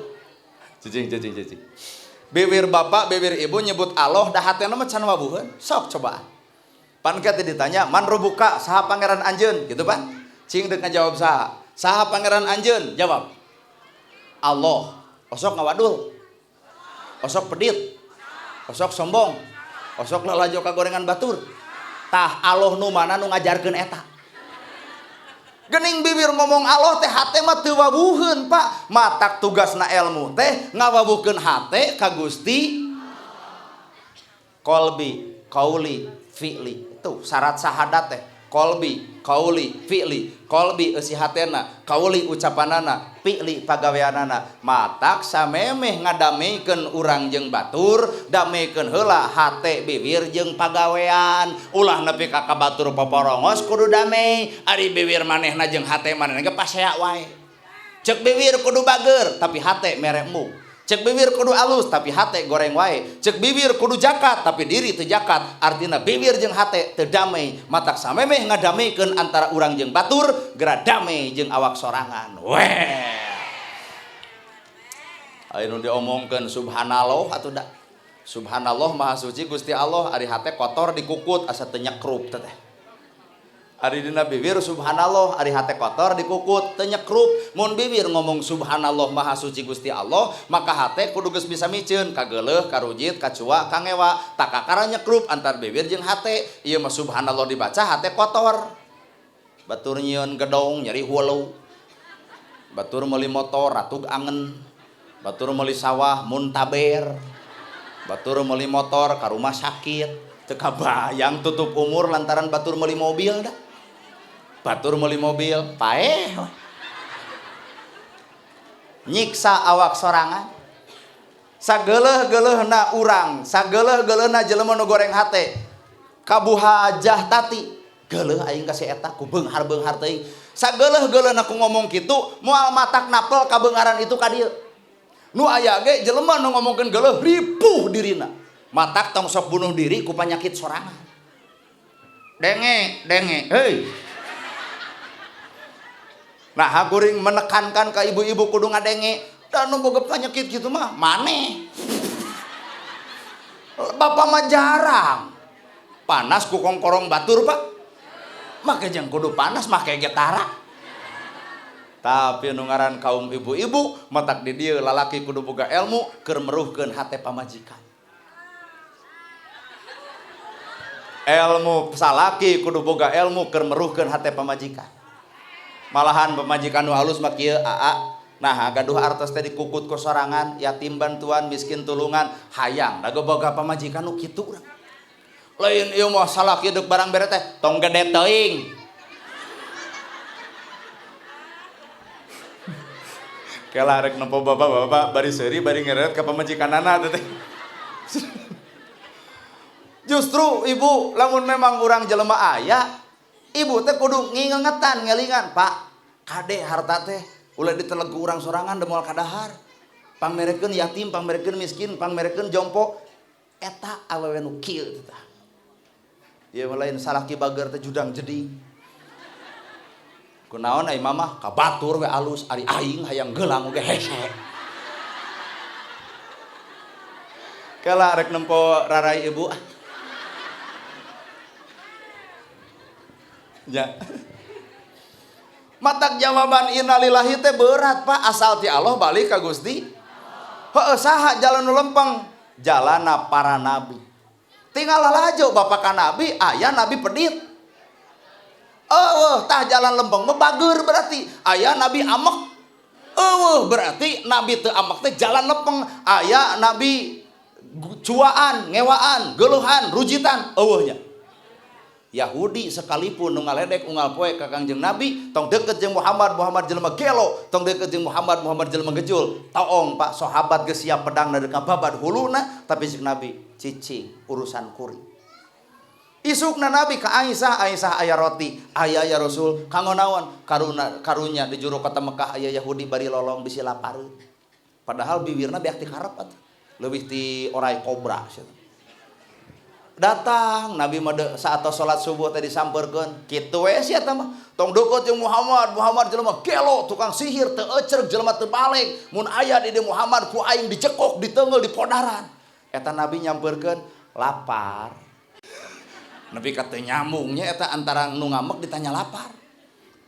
Cicing cicing cicing. Bibir bapak, bibir ibu nyebut Allah da hatena mah can wawuheun. Sok cobaan. Pan teh ditanya, "Man rubuka saha pangeran anjeun?" Gitu pan. Cing deuk ngajawab saha? Saha pangeran anjeun? Jawab. Allah. Osok ngawadul. Osok pedit. Osok sombong. Osok lalajo ka gorengan batur. Tah Allah nu mana nu ngajarkeun eta? Gening bibir ngomong Allah teh hate mah teu wawuheun, Pak. Matak tugasna ilmu teh ngawawuhkeun hate ka Gusti. Qalbi, qauli, fi'li. Tuh syarat syahadat teh. Qalbi, qauli, fi'li. Qalbi eusi hatena, qauli ucapanana, fi'li pagaweanana. Matak samemeh ngadameikeun urang jeung batur, dameikeun heula hate bibir jeung pagawean. Ulah nepi ka batur poporongos kudu damai. Ari bibir manehna jeung hate manehna ge pasea wae. Ceuk bibir kudu bager, tapi hate mere embung. Cek bibir kudu alus tapi hate goreng wae. Cek bibir kudu jakat tapi diri teu jakat. Artina bibir jeung hate teu damai. Matak samemeh ngadameikeun antara urang jeung batur, geura damai jeung awak sorangan. Weh. Aya nu diomongkeun subhanallah atuh da. Subhanallah maha suci Gusti Allah, ari hate kotor dikukut asa teu nyekrup teh. Ari dina bibir subhanallah, ari hate kotor dikukut teu nyekrup. Mun bibir ngomong subhanallah maha suci Gusti Allah, maka hate kudu geus bisa miceun kageuleuh, karujit, kacua, kangewa, takakara nyekrup antar bibir jeung hate. Ieu mah subhanallah dibaca hate kotor. Batur nyieun gedong nyeri hulu. Batur meuli motor ratug angen. Batur meuli sawah muntaber. Batur meuli motor ka rumah sakit. Teu kabayang tutup umur lantaran batur meuli mobil dah. Batur meuli mobil paeh nyiksa awak sorangan. Sageuleuh-geuleuhna urang, sageuleuh-geuleuhna jelema nu goreng hate kabuhajah tati geuleuh aing ka si eta ku beunghar-beunghar teuing. Sageuleuh-geuleuhna ku ngomong kitu moal matak napel kabeungharan itu ka dieu. Nu aya ge jelema nu ngomongkeun geuleuh ripuh dirina. Matak tong sok bunuh diri ku panyakit sorangan. Denge, denge, hei. Nah, hakuring menekankan ke ibu-ibu kudu ngadenge, dan nu boga penyakit gitu mah maneh. Bapak mah jarang. Panas ku kongkorong batur, Pak. Make jeung kudu panas make getara. Tapi nu ngaran kaum ibu-ibu matak di dieu lalaki kudu boga ilmu keur meruhkeun hate pamajikan. Ilmu salaki kudu boga ilmu keur meruhkeun hate pamajikan. Malahan pamajikan nu halus mah kieu aa. Nah, gaduh artos teh dikukut ku sorangan, yatim bantuan, miskin tulungan, hayang da boga pamajikan nu kitu urang. Lain ieu mah salaki deuk barang bere teh tong gede teuing. Kela rek nempo bapak-bapak bari seuri bari ngeret ka pamajikanana teh. Justru ibu lamun memang urang jelema aya, ibu teh kudu ngingetan ngelingan, Pak, kade harta teh ulah ditelegu urang sorangan demoal kadahar. Pangmerekeun yatim, pangmerekeun miskin, pangmerekeun jompo, eta awewe nu kieu teh tah. Ieu mah lain salaki bager teh judang jeding. Kunaon ai mamah ka batur we alus, ari aing hayang gelang oge hese. Kela rek nempo rarai ibu. Ya. Matak jawaban innalillahi teh berat, Pak, asal ti Allah balik ka Gusti. Heueuh saha jalan nu lempeng? Jalana para nabi. Tinggal lalajo bapak ka nabi, aya nabi pedit. Eueuh tah jalan lempeng mah bager berarti. Aya nabi amek. Eueuh berarti nabi teu amek teh jalan lempeng. Aya nabi cuaan, ngewaan, geuluhan, rujitan, eueuh nya. Yahudi sekalipun nu ngaledek unggal poe ka Kangjeng Nabi, tong deket jeung Muhammad, Muhammad jelema gelo, tong deket jeung Muhammad, Muhammad jelema gejul. Taong Pak sahabat geus siap pedang dari kababad huluna, tapi cek Nabi cicing urusan kuring. Isukna Nabi ka Aisyah, Aisyah aya roti, aya ya Rasul, kanggo naon? Karunya di juru kota Mekah aya Yahudi bari lolong bisi lapareun. Padahal bibirna beak ti karep atuh. Leuwih ti orai kobra sia. Datang Nabi mah saat salat subuh teh disampeurkeun, kitu we sia teh mah. Tong deukeut jeung Muhammad, Muhammad jelema gelo, tukang sihir, teu ecreg, jelema teu baleg. Mun aya di dieu Muhammad ku aing dijekok, diteunggeul, dipodaran. Eta Nabi nyampeurkeun lapar. Nepi ka teu nyambungnya eta antara nu ngamek ditanya lapar.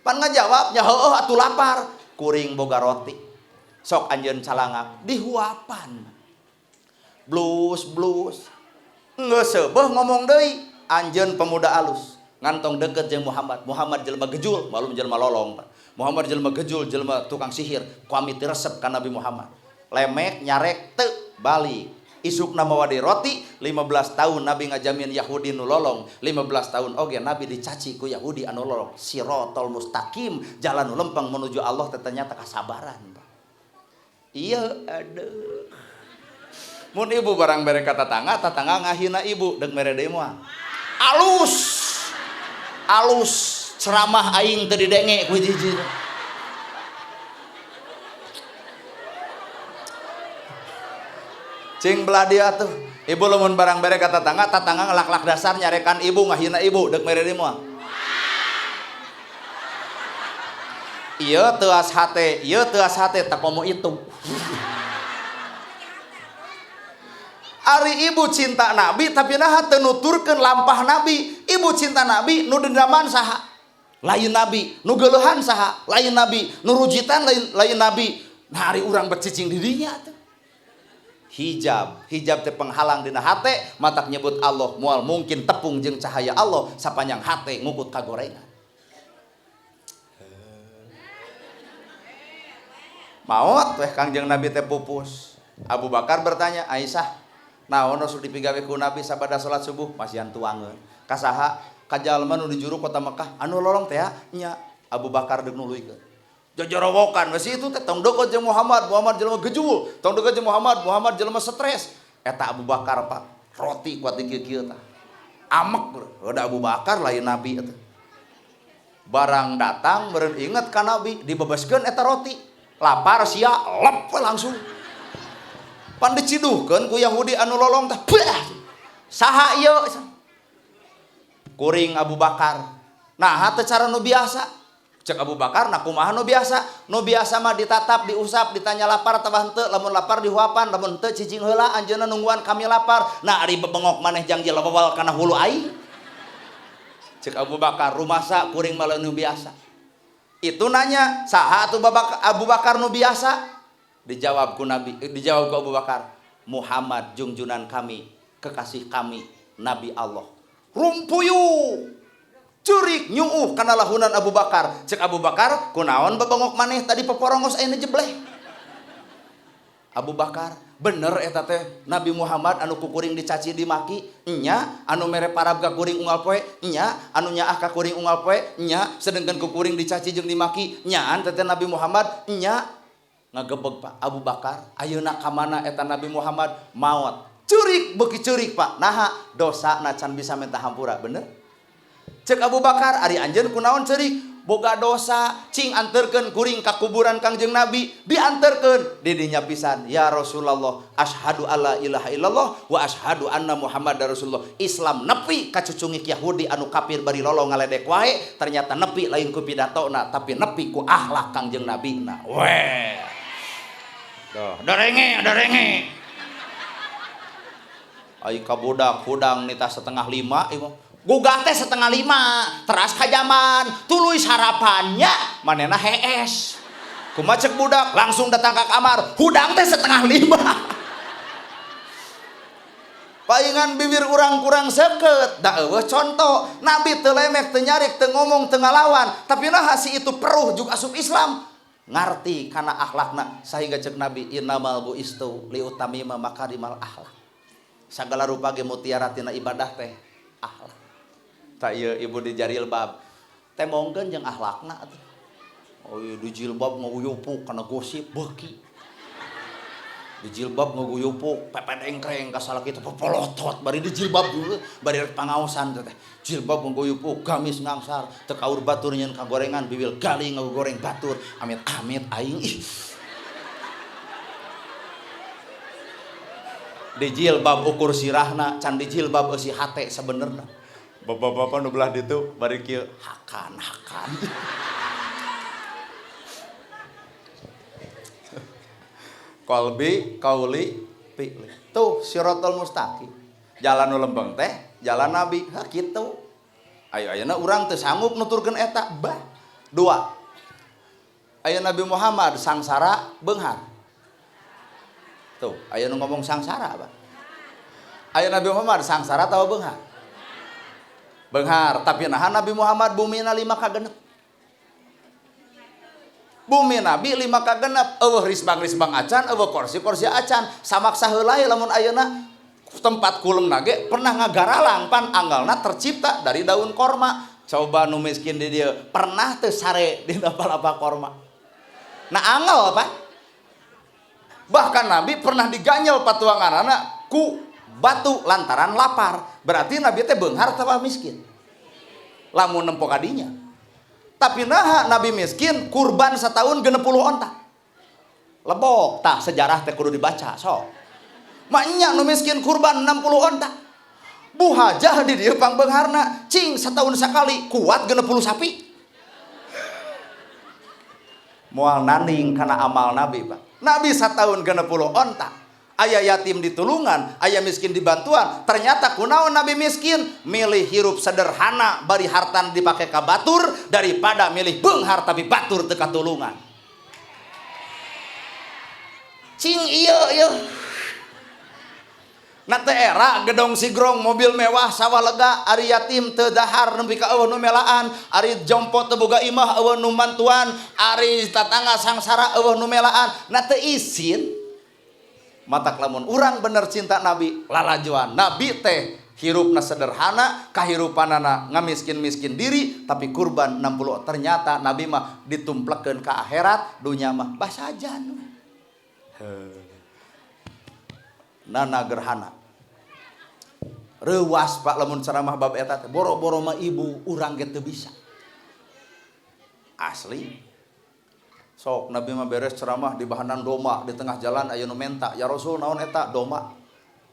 Pan ngajawab nya heueuh atuh lapar, kuring boga roti. Sok anjeun calangak dihuapan. Blus blus. Geus seubeuh ngomong deui, anjeun pemuda alus. Ngantong deukeut jeung Muhammad. Muhammad jelema gejul, malum jelema lolong. Muhammad jelema gejul, jelema tukang sihir. Ku ami teu resep ka Nabi Muhammad. Lemek nyarek teu balik. Isukna mawa deui roti, 15 tahun Nabi ngajamin Yahudi nu lolong, 15 tahun oge Nabi dicaci ku Yahudi anu lolong. Sirotol mustaqim, jalan nu lempeng menuju Allah teh ternyata kasabaran. Iya, aduh. Mun ibu barang bere ka tatangga, tatangga ngahina ibu, deuk mere deui moal. Alus. Alus ceramah aing teu didenge ku hiji-hiji. Cing belah dia tuh. Ibu lamun barang bere ka tatangga, tatangga ngelak-lak dasar nyarekan ibu ngahina ibu, deuk mere deui moal. Ieu teuas hate, ieu teuas hate tak komo itu. Ari ibu cinta Nabi tapi naha teu nuturkeun lampah Nabi. Ibu cinta Nabi nu dendaman saha? Lain Nabi. Nu geuleuhan saha? Lain Nabi. Nu rujitan lain Nabi. Nah ari urang bercicing di dinya tuh. Hijab, hijab teh penghalang dina hate, matak nyebut Allah moal mungkin tepung jeung cahaya Allah sapanjang hate ngukut kagorengan. Maot weh Kangjeng Nabi teh pupus. Abu Bakar bertanya, Aisyah, naon Rasul dipigawe ku Nabi sabada salat subuh masihan tuangeun. Ka saha? Ka jalma nu di juru kota Mekah anu lolong teh nya. Abu Bakar deuk nuluykeun. Jojorowokan we situ teh tong deukeut jeung Muhammad, Muhammad jelema gejul, tong deukeut jeung Muhammad, Muhammad jelema stres. Eta Abu Bakar Pak, roti kuat di kieu-kieu tah. Amek udah Abu Bakar lain Nabi eta. Barang datang meureun inget ka Nabi, dibebeskeun eta roti. Lapar sia lep langsung. Pan diciduhkeun ku Yahudi anu lolong teh. Bah! Saha ieu? Kuring Abu Bakar. Nah, teu cara nu biasa. Cek Abu Bakar, nah kumaha nu biasa? Nu biasa mah ditatap, diusap, ditanya lapar atawa henteu, lamun lapar dihuapan, lamun henteu cicing heula anjeunna nungguan kami lapar. Nah, ari bebengok maneh jang jelewel kana hulu aing. Cek Abu Bakar, rumasa kuring mah nu biasa. Itu nanya, saha atuh Abu Bakar nu biasa? Dijawab ku Nabi, dijawab ku Abu Bakar, Muhammad jungjunan kami, kekasih kami, Nabi Allah. Rumpuyu. Curik nyuuh kana lahunan Abu Bakar. Cek Abu Bakar, kunaon bebengok maneh tadi peporongos ayeuna jebleh. Abu Bakar, bener eta teh Nabi Muhammad anu kukuring dicaci dimaki, nya anu mere parab ka kuring unggal poe, nya anu nyaah ka kuring unggal poe, nya sedengkeun kukuring dicaci jeung dimaki, nyaan teh Nabi Muhammad, nya ngagebeg Pak Abu Bakar, ayeuna ka mana eta Nabi Muhammad maot. Curik beuki curik Pak. Naha dosana can bisa minta hampura, bener? Cek Abu Bakar, ari anjeun kunaon ceurik? Boga dosa, cing anterkeun kuring ka kuburan Kangjeng Nabi, dianterkeun di dinya pisan. Ya Rasulullah, asyhadu alla ilaha illallah wa asyhadu anna Muhammadar Rasulullah. Islam nepi ka cucungik Yahudi anu kafir bari lolong ngaledek wae, ternyata nepi lain ku pidatona, tapi nepi ku akhlak Kangjeng Nabi na. Weh. Duh, dorenge, dorenge. Ai ka budak hudang nita 4:30 ieu mah. Gugah teh 4:30, teras kajaman, tuluy sarapannya, manena hees. Kumaha cek budak, langsung datang ke kamar, hudang teh 4:30. Paingan bibir urang kurang seukeut, da eueuh contoh, Nabi teu lemek, teu nyarik, teu ngomong, teu ngalawan, tapi naha si itu peruh juga asup Islam. Ngarti kana akhlakna sehingga cek Nabi innamal buistu liutamima makarimal akhlak. Sagala rupa ge mutiara tina ibadah teh akhlak. Tak ieu ibu di jilbab. Temongkeun jeung akhlakna atuh. Oh ieu di jilbab nguyupuk kana gosip beuki. Di jilbab ngaguyupuk, pepet engkreng ka salaki teh popolotot bari di jilbab dulu, bari rek pangaosan teh. Jilbab ngaguyupuk, gamis ngangsar, teu kaur batur nyeun kagorengan, biwil gali ngagoreng batur. Amit-amit aing ih. Di jilbab ukur sirahna, can di jilbab eusi hate sabenerna. Bapak-bapak nu belah ditu bari kieu hakan hakan. Qalbi, qauli, fi'li. Tuh siratal mustaqim. Jalan nu lembeng teh jalan Nabi. Hah kitu. Ayo ayeuna urang teu sanggup nuturkeun eta. Bah. Dua. Aya Nabi Muhammad sangsara beunghar. Tuh, aya nu ngomong sangsara, Pak. Aya Nabi Muhammad sangsara atawa beunghar? Beunghar, tapi naha Nabi Muhammad bumina 5 ka 6. Bumi Nabi 5 ka 6, eueuh risbang-risbang acan, eueuh kursi-kursi acan, samaksa heula lamun ayeuna tempat kulemna ge pernah ngagaralang pan anggalna tercipta dari daun korma. Coba nu miskin di dieu pernah teu sare dina palapa korma. Nah anggal apa? Bahkan Nabi pernah diganyel patuanganana ku batu lantaran lapar. Berarti Nabi teh beunghar atawa miskin? Lamun nempo kadinya. Tapi naha Nabi miskin kurban setahun 60 onta. Lebok tah sejarah teh kudu dibaca sok. Maknya nu miskin kurban 60 onta. Bu Hajah di dieu pangbeungharna cing setahun sekali kuat 60 sapi. Moal nanding kana amal Nabi, Pak. Nabi setahun 60 onta. Aya yatim ditulungan, aya miskin dibantuan. Ternyata kunaon Nabi miskin milih hirup sederhana bari hartan dipake ka batur daripada milih beunghar tapi batur teu katulungan. Cing ieu ieu. Na teh era gedong sigrong mobil mewah sawah lega ari yatim teu dahar nepi ka eueuh nu melaan, ari jompo teu boga imah eueuh nu mantuan, ari tatangga sangsara eueuh nu melaan. Na teu isin. Matak lamun urang bener cinta Nabi lalajuan. Nabi teh hirupna sederhana, kahirupanana ngamiskin-miskin diri tapi kurban 60. Ternyata Nabi mah ditumplekeun ka akhirat, dunya mah basajan. Nana gerhana. Reuwas Pak lamun ceramah bab eta teh boro-boro mah ibu urang ge teu bisa. Asli. Sok Nabi mah beres ceramah di bahanan doma di tengah jalan aya nu menta, ya Rasul naon eta doma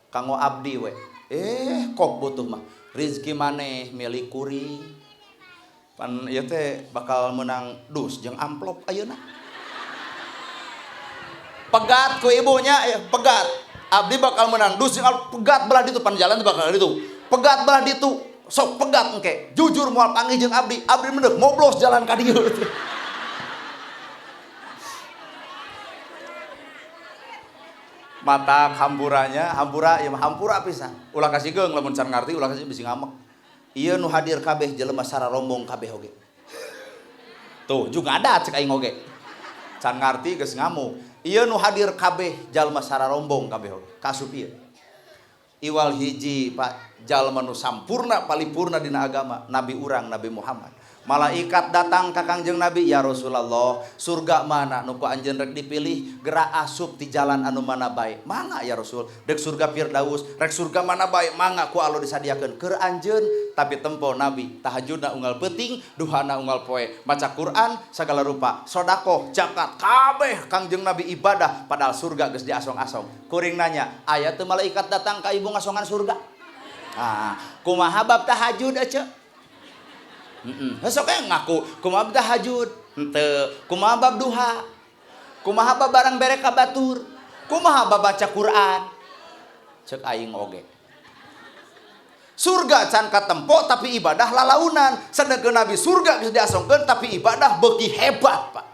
kanggo abdi we. Kok butuh mah rezeki maneh milik kuring. Pan ieu teh bakal menang dus jeung amplop ayeuna. Pegat ku ibunya, pegat. Abdi bakal menang dus jeung amplop, pegat belah ditu pan jalan bakal ditu. Pegat belah ditu, sok pegat engke. Jujur moal panggih jeung abdi, abdi mendek moblos jalan ka dieu. Mata hamburanya, hampura ya hampura pisan. Ulah kasih geung lamun can ngarti ulah kasih bisi ngamek. Ieu nu hadir kabeh jelema sararombong kabeh oge. Tuh juga ada cek aing oge. Can ngarti geus ngamuk. Ieu nu hadir kabeh jalma sararombong kabeh oge. Kasup ieu. Iwal hiji Pak jalma nu sampurna palipurna dina agama Nabi urang Nabi Muhammad. Malaikat datang ka Kangjeng Nabi, ya Rasulullah, surga mana nu ku anjeun rek dipilih, gerak asup di jalan anu mana bae. Mangga ya Rasul, dek surga Firdaus, rek surga mana bae, mangga ku Allah disadiakeun keur anjeun. Tapi tempo Nabi tahajudna unggal peuting, duhana unggal poe, maca Quran sagala rupa, sedekah, zakat, kabeh Kangjeng Nabi ibadah padahal surga geus diasong-asong. Kuring nanya, aya teu malaikat datang ka ibu ngasongan surga? Ah, kumaha bab tahajud ece? Sok we ngaku kumaha tahajud henteu, kumaha bab duha, kumaha bab barang bere ka batur, kumaha bab baca Quran. Cek aing oge. Surga can katempo tapi ibadah lalaunan. Sedengkeun Nabi surga geus diasongkeun tapi ibadah beuki hebat, Pak.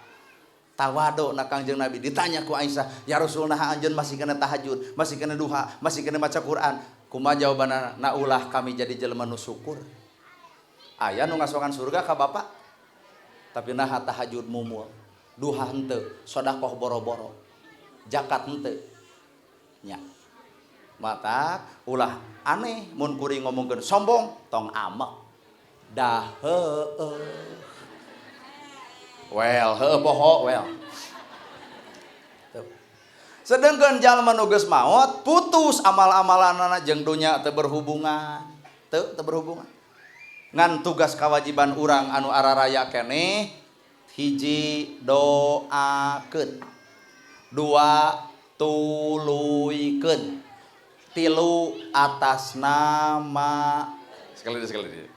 Tawado na Kangjeng Nabi ditanya ku Aisyah, ya Rasul naha anjeun masih kena tahajud, masih kena duha, masih kena maca Quran. Kumaha jawabanna? Na ulah kami jadi jelema nu syukur. Aya nu ngasongan surga ka bapak tapi naha tahajud mumul, duha henteu, sedekah boro-boro, zakat henteu. Nya. Mata ulah aneh mun kuring ngomongkeun sombong tong amek. Dah heueuh. Well, heueuh poho well. Tuh. Sedangkan jalma nu geus maot putus amal-amalanana jeung dunya teu berhubungan. Teu berhubungan. Ngan tugas kewajiban urang anu araraya keneh hiji doakeun, dua tuluykeun, tilu atas nama. Sekali sekali.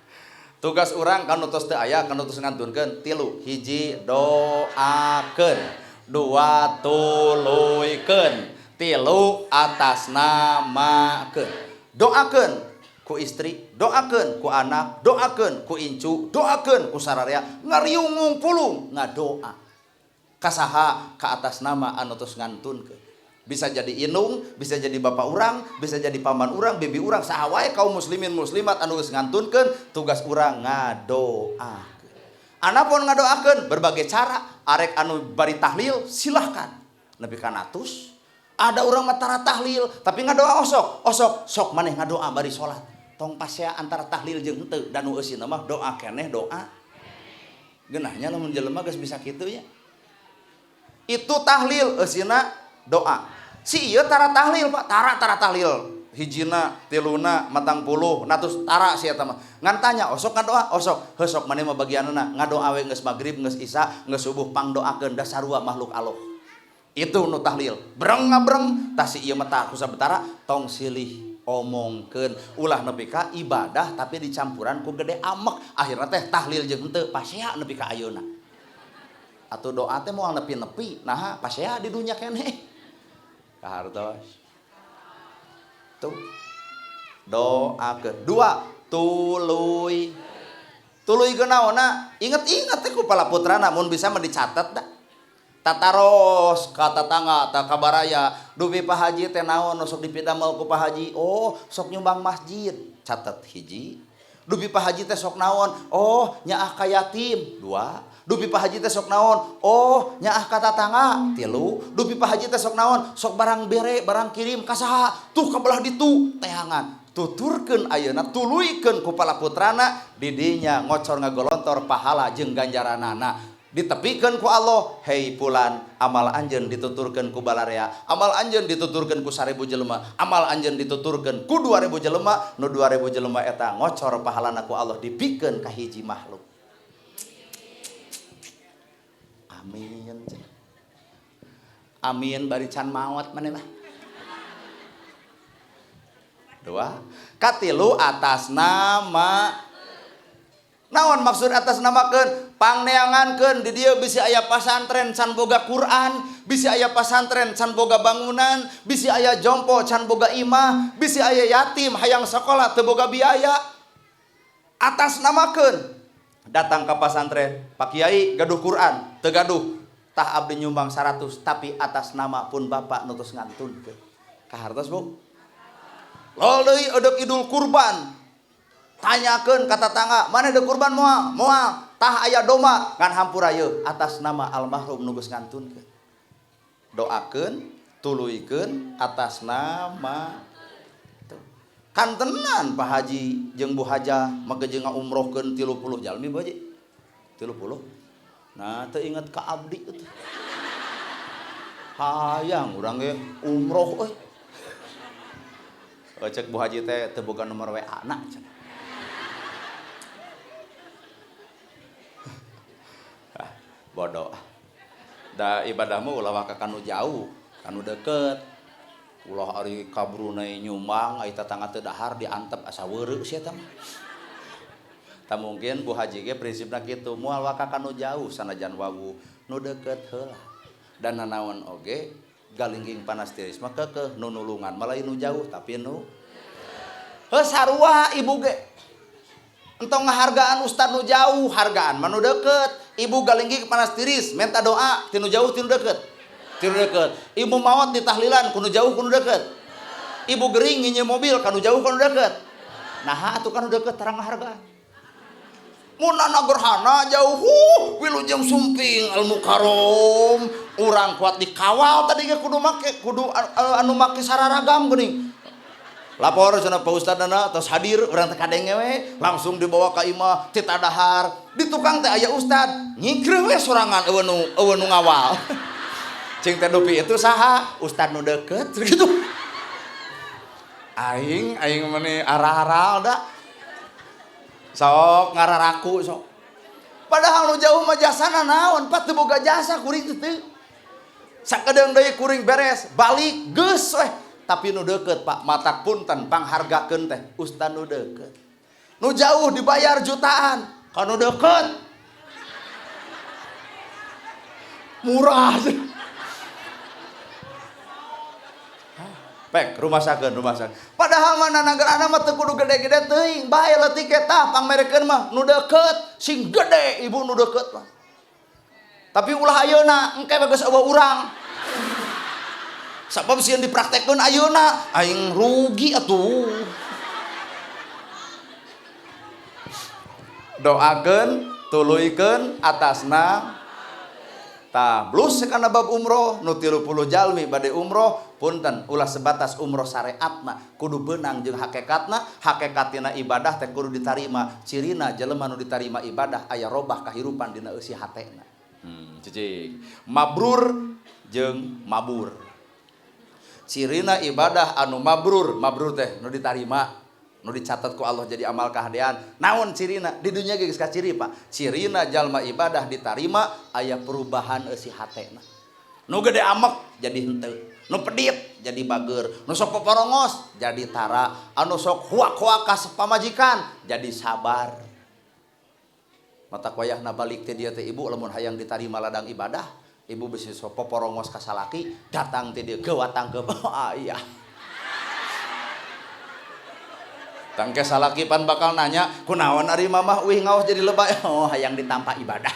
Tugas urang kan tos teu aya kan tos ngantunkeun tilu, hiji doakeun, dua tuluykeun, tilu atas namakeun. Doakeun ku istri, doakeun ku anak, doakeun ku incu, doakeun ku sararea, ngariung pulung ngadoa. Kasaha ka atas nama anu tos ngantunkeun. Bisa jadi inung, bisa jadi bapak urang, bisa jadi paman urang, bibi urang, saha wae kaum muslimin muslimat anu geus ngantunkeun, tugas urang ngadoakeun. Anapun ngadoakeun berbagai cara, arek anu bari tahlil silahkan. Nepi ka natus. Ada urang mah tara tahlil, tapi ngadoa osok, osok sok maneh ngadoa bari salat. Tong pasea antara tahlil jeung henteu, da nu eusina mah doa keneh doa. Geunahnya lamun jelema geus bisa kitu nya. Itu tahlil eusina doa. Si ieu tara tahlil Pak, tara tahlil. Hijina, tiluna, 40, natus tara si eta mah. Ngan tanya osok ngadoa, osok. Heuh sok maneh mah bagianana ngadoa we geus magrib, geus isya, geus subuh pangdoakeun da sarua makhluk Allah. Itu nu tahlil. Breng ngabreng tah si ieu mah tah kusabetara tong silih omongkeun ulah nepi ka ibadah tapi dicampuran ku gede amek. Akhirna teh tahlil jeung henteu pasea nepi ka ayeuna. Atuh doa teh moal nepi-nepi, naha pasea di dunya keneh. Kahartos. Tuh. Doa kedua tuluy. Tuluy genaonna? Inget-inget teh ku pala putrana mun bisa mah dicatet da. Tataros ka tatangga ta ka baraya, dupi Pak Haji teh naon nu sok dipidamel ku Pak Haji? Oh, sok nyumbang masjid. Catet hiji. Dupi Pak Haji teh sok naon? Oh, nyaah ka yatim. Dua. Dupi Pak Haji teh sok naon? Oh, nyaah ka tatangga. Tilu. Dupi Pak Haji teh sok naon? Sok barang bere, barang kirim ka saha? Tuh ka belah ditu teangan. Tuturkeun ayeuna, tuluykeun ku pala putrana, didinya ngocor ngagolontor pahala jeung ganjaranana. Ditepikeun ku Allah, hei pulan, amal anjeun dituturkeun ku balarea, amal anjeun dituturkeun ku 1000 jelema, amal anjeun dituturkeun ku 2000 jelema, nu 2000 jelema eta ngocor pahalana ku Allah dipikeun ka hiji makhluk. Amin. Amin bari can maot maneh mah. Dua, katilu atas nama. Naon maksud atas namakeun? Pangneangankeun di dieu bisi aya pasantren can boga Quran, bisi aya pasantren can boga bangunan, bisi aya jompo can boga imah, bisi aya yatim hayang sekolah teu boga biaya. Atas namakeun. Datang ke pasantren, Pak Kiai gaduh Quran, teu gaduh. Tah abdi nyumbang 100 tapi atas nama pun bapak nu tos ngantunkeun. Kahartos, Bu? Lol deui eudeuk Idul Kurban. Tanyakeun ka tatangga, mana deuk kurban moal? Moal. Tah aya domba ngan hampura yeuh atas nama almarhum nu geus ngantunkeun. Doakeun, tuluykeun atas nama. Kan tenan Pak Haji jeung Bu Hajah make jeung ngaumrohkeun 30 jalmi Bu Haji. 30. Nah, teu inget ka abdi teh. Hayang urang ge umroh euy. Cek Bu Haji teh teu boga nomor WA-na cenah. Bodoh. Da ibadahmu ulah waka kanu jauh, kanu deket. Ulah ari ka Brunei nyumbang, ai tatangga teu dahar diantep asa weureu sia teh mah. Tah mungkin Bu Haji ge prinsipna kitu, moal waka kanu jauh sanajan wawuh, nu deket heula. Dan nanaon oge galingging panas tiris mah keukeuh nu nulungan mah lain nu jauh tapi nu heuh sarua ibu ge. Entong ngahargaan ustad nu jauh, hargaan mah nu deket. Ibu galingging panas tiris, minta doa tinu jauh tinu deket. Tinu deket. Ibu maot di tahlilan kunu jauh kunu deket. Ibu gering nginjem mobil kanu jauh kanu deket. Nah atuh kanu deket tarang ngahargaan. Munana gerhana jauh, wilujeng sumping al mukarrom, urang kuat dikawal tadi ge kudu make kudu anu make sararagam geuning. Lapor cenah Pak Ustadana tos hadir urang teh kadenge we langsung dibawa ka imah ti tadahar di tukang teh aya ustad nyikreuh we sorangan eueuh nu ngawal. Cing Teh Dupi itu saha? Ustad nu deket gitu. Aing aing meni arah-aral da. Sok ngararaku sok. Padahal nu jauh mah jasana naon, Pak teu boga jasa kuring teh teu. Sakedeung deui kuring beres, balik geus weh. Tapi nu deket Pak, matak punten panghargakeun teh ustad nu deket. Nu jauh dibayar jutaan, ka nu deket murah. Pek, rumah sakit, rumah sakit. Padahal mah nanagerana mah teu kudu gede-gede teuing, bae leutik eta pangmerekeun mah nu deket, sing gede ibu nu deket mah. Tapi ulah ayeuna, engke mah geus eueuh urang. Sabab sieun dipraktekkeun ayeuna, aing rugi atuh. Doakeun, tuluykeun atasna. Tah, blus kana bab umroh, nu 30 jalmi bade umroh, punten ulah sebatas umroh syariatna, kudu beunang jeung hakikatna, hakikatina ibadah teh kudu ditarima. Cirina jelema nu ditarima ibadah aya robah kahirupan dina eusi hatena. Cicing. Mabrur jeung mabur. Cirina ibadah anu mabrur, mabrur teh nu ditarima, nu dicatat ku Allah jadi amal kahadean. Naon cirina? Di dunia ge geus kaciri, Pak. Cirina jalma ibadah ditarima aya perubahan eusi hatena. Nu gede amek jadi henteu, nu pedit jadi bager, nu sok poporongos jadi tara, anu sok huak-huak ka pamajikan jadi sabar. Mata wayahna balik teh dia teh ibu lamun hayang ditarima ladang ibadah, ibu bisi sok poporongos ka salaki, datang teh dia geuwatang ke ayah. Tangke salaki pan bakal nanya, kunaon ari mamah uih ngaos jadi lebay? Oh, hayang ditampa ibadah.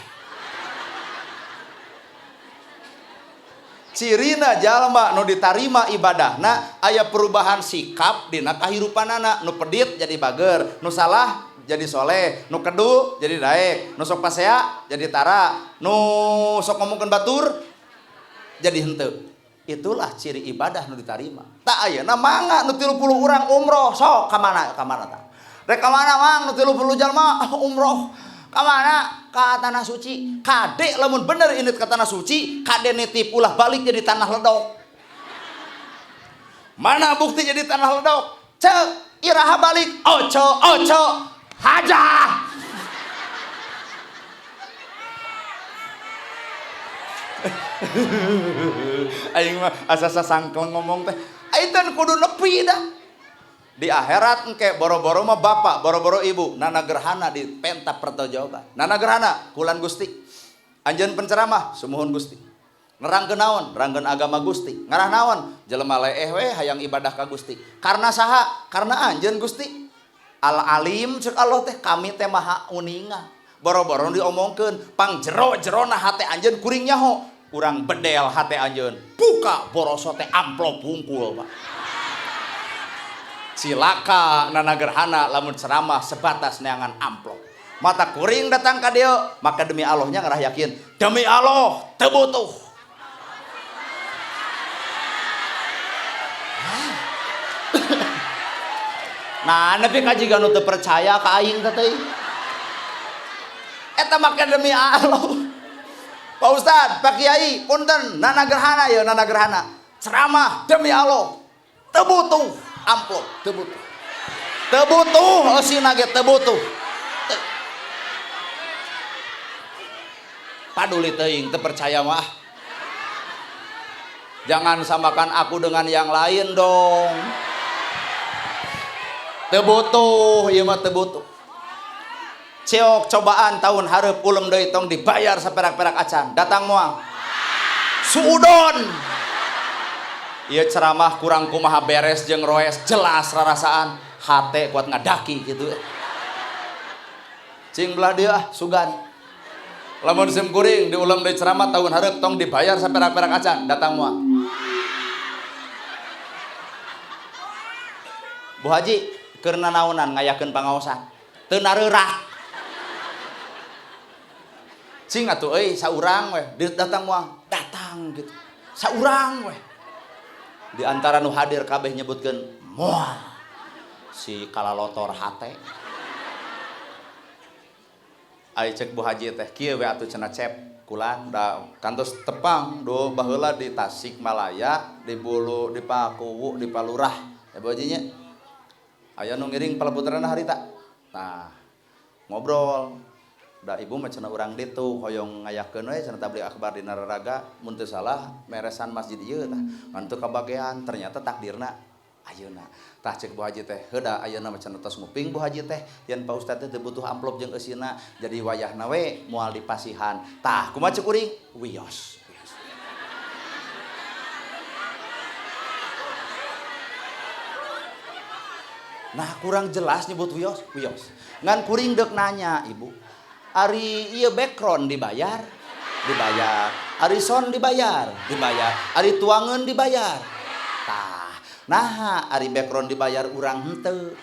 Cirina jalma nu ditarima ibadahna aya perubahan sikap dina kahirupanana, nu pedit jadi bager, nu salah jadi soleh, nu kedu jadi daek, nu sok pasea jadi tara, nu sok ngomongkeun batur jadi henteu. Itulah ciri ibadah nu ditarima. Tak ayeuna mangga nu 30 urang umroh, sok ka mana? Ka mana tah? Rek ka mana mang nu 30 jalma umroh? Ka mana? Ka tanah suci. Kade lamun bener indit ka tanah suci, kade nitip ulah balik jadi tanah ledok. Mana bukti jadi tanah ledok? Cek iraha balik, oco oco hajah. Aing mah asa sasangkleng ngomong teh. Aing teh kudu nepi dah. Di akhirat engke boro-boro mah bapak, boro-boro ibu, nana gerhana di penta pertanggungjawaban. Nana gerhana kulan Gusti. Anjeun penceramah sumuhun Gusti. Nerangkeun naon? Nerangkeun agama Gusti. Ngarah naon? Jelema leeh we hayang ibadah ka Gusti. Karena saha? Karena anjeun Gusti. Al alim ceuk Allah teh, kami teh maha uninga. Boro-boro diomongkeun, pang jero-jerona hate anjeun kuring nyaho. Urang bedel hate anjeun, buka boroso teh amplop hungkul, Pak. Cilaka nana gerhana lamun ceramah sebatas neangan amplop. Mata kuring datang ka dieu, maka demi Allahnya ngarah yakin, demi Allah teu butuh. Nah, nepi ka jiga nu teu percaya ka aing teh teuing. Eta make demi Allah. Pak Ustad, Pak Kiai, punten, nana gerhana ya, nana gerhana. Ceramah demi Allah. Teu butuh amplop, teu butuh. Teu butuh eusina ge teu butuh. Paduli teuing teu percaya mah. Jangan samakan aku dengan yang lain dong. Teu butuh, ieu mah teu butuh. Ceok cobaan tahun hareup ulem deui tong dibayar saperak-perak acan. Datang moal. Suudon. Ieu ceramah kurang kumaha beres jeung roes jelas rarasaan. Hate kuat ngadaki gitu. Cing belah dieu ah sugan. Lamun sim kuring diulem deui ceramah tahun hareup tong dibayar saperak-perak acan. Datang moal. Bu Haji keur nanaonan ngayakeun pangaosan. Teu nareurak. Cing atuh euy saurang weh datang moal. Datang gitu. Saurang weh. Di antara nu hadir kabeh nyebutkeun moal. Si kalalotor hate. Ai cek Bu Haji teh kieu we atuh cenah cep. Kulan da kantos tepang do baheula di Tasikmalaya, di Bulu, di Pakuwu, di Palurah. Ya Bu Haji nya. Aya nu ngiring palaputrana harita. Nah, ngobrol. Da ibu mah cenah urang ditu hoyong ngayakeun we cenah tabligh akbar di Nararaga, mun teu salah meresan masjid ieu tah. Ngan teu kabagean, ternyata takdirna ayeuna. Tah cek Bu Haji teh, heuda ayeuna mah cenah tos nguping Bu Haji teh, yen Pak Ustad teh teu butuh amplop jeung eusina, jadi wayahna we moal dipasihan. Tah kumaha cek kuring? Wios. Wios. Nah kurang jelas nyebut wios, wios. Ngan kuring deuk nanya ibu, ari ieu background dibayar? Dibayar. Ari sound dibayar? Dibayar. Ari tuangeun dibayar? Tah, naha ari background dibayar urang henteu.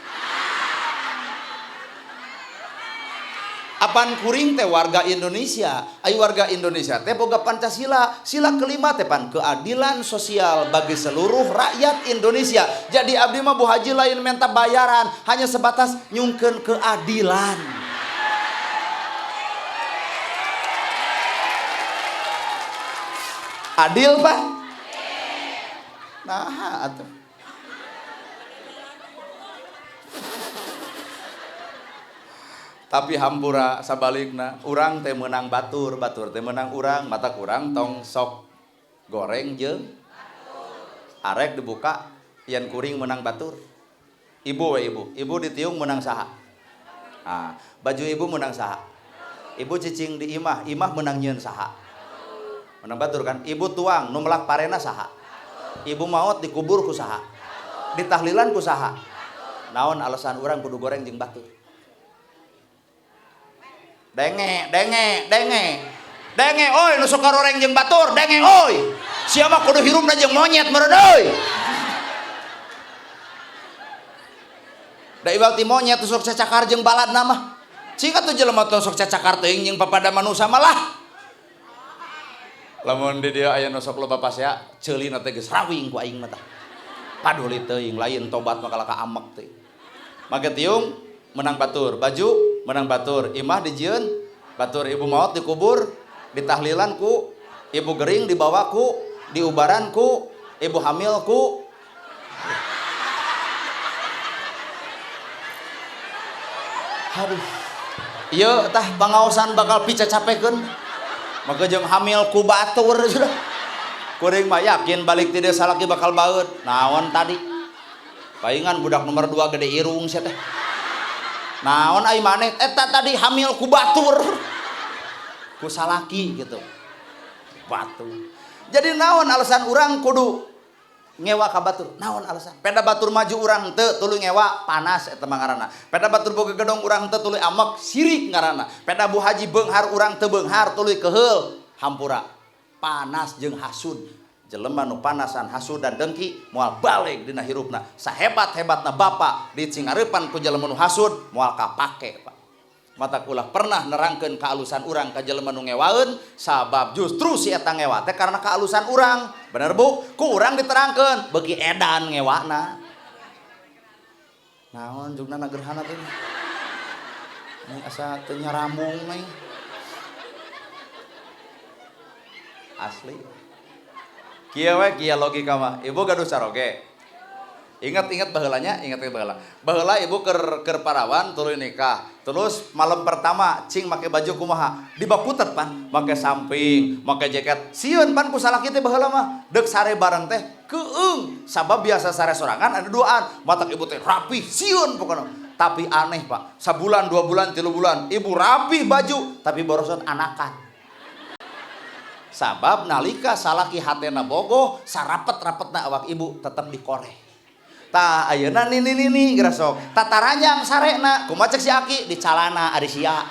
Apan kuring teh warga Indonesia, ai warga Indonesia teh boga Pancasila, sila kelima teh pan keadilan sosial bagi seluruh rakyat Indonesia. Jadi abdi mah Bu Haji lain minta bayaran, hanya sebatas nyungkeun keadilan. Adil Pak? Nah, atuh. Tapi hampura sabalikna, urang teh meunang batur, batur teh meunang urang, mata kurang tong sok goreng jeung arek dibuka yen kuring meunang batur. Ibu we ibu, ibu ditiung meunang saha? Nah, baju ibu meunang saha? Ibu cicing di imah, imah meunang nyieun saha? Meunang batur kan? Ibu tuang nu melak parena saha? Ibu maot dikubur ku saha? Ditahlilan ku saha? Naon alasan urang kudu goreng jeung batur? Denge, denge, denge. Denge oi nu sok goreng jeung batur, denge oi. Sia mah kudu hirupna jeung monyet meureun euy. Da ibal ti monyet sok cacakar jeung baladna mah. Cing atuh jelema teh sok cacakar teuing jeung papada manusa mah lah. Lamun di dieu aya nu sok loba pasea, ceulina teh geus rawing ku aing mah tah. Paduli teuing lain tobat mah kalah ka amek teh. Make tiung menang batur, baju menang batur, imah dijieun batur, ibu maot dikubur, ditahlilan ku, ibu gering dibawa ku, diubaran ku, ibu hamil ku. Aduh. Ieu tah pangaosan bakal picacapekeun. Maka jeung hamil ku batur sudah. Kuring mah yakin balik ti desa salaki bakal baeud. Naon tadi? Paingan budak nomor 2 gede irung sia teh. Naon ai maneh eta tadi hamil ku batur. Ku salaki gitu. Batur. Jadi naon alasan urang kudu ngewa ka batur? Naon alasan? Peda batur maju urang teu tuluy ngewa panas eta mah ngaranna. Peda batur boga gedong urang teu tuluy amek sirik ngaranna. Peda Bu Haji beunghar urang teu beunghar tuluy keheul hampura. Panas jeung hasud. Jelema nu panasan hasud dan dengki moal balik dina hirupna. Sahebat-hebatna bapa di cingareupan ku jelema nu hasud moal kapake Pak. Mata ulah pernah nerangkeun kaalusan urang ka jelema nu ngewaeun sabab justru si eta ngewa teh karena kaalusan urang. Bener Bu? Ku urang diterangkeun beuki edan ngewana. Naon jugna nagerhana teh? Ini asa teu nyarambung nih. Asli. Kieu we kieu logika mah. Ibu gaduh caroge. Ingat-ingat baheulanya, ingat-ingat baheula. Baheula ibu keur parawan tuluy nikah. Terus malam pertama cing make baju kumaha? Dibakutet pan, make samping, make jaket. Sieun pan ku salaki teh baheula mah. Deuk sare bareng teh keung. Sabab biasa sare sorangan ada duaan. Matak ibu teh rapih, sieun pokona. Tapi aneh Pak, sabulan, 2 bulan, 3 bulan, ibu rapih baju, tapi borosot anakan. Sabab nalika salaki hatena bogoh, sarapet-rapetna awak ibu tetep dikoreh. Tah ayeuna nini nini gerasok. Tataranjang sarena, kumaha cek si aki di calana ari sia.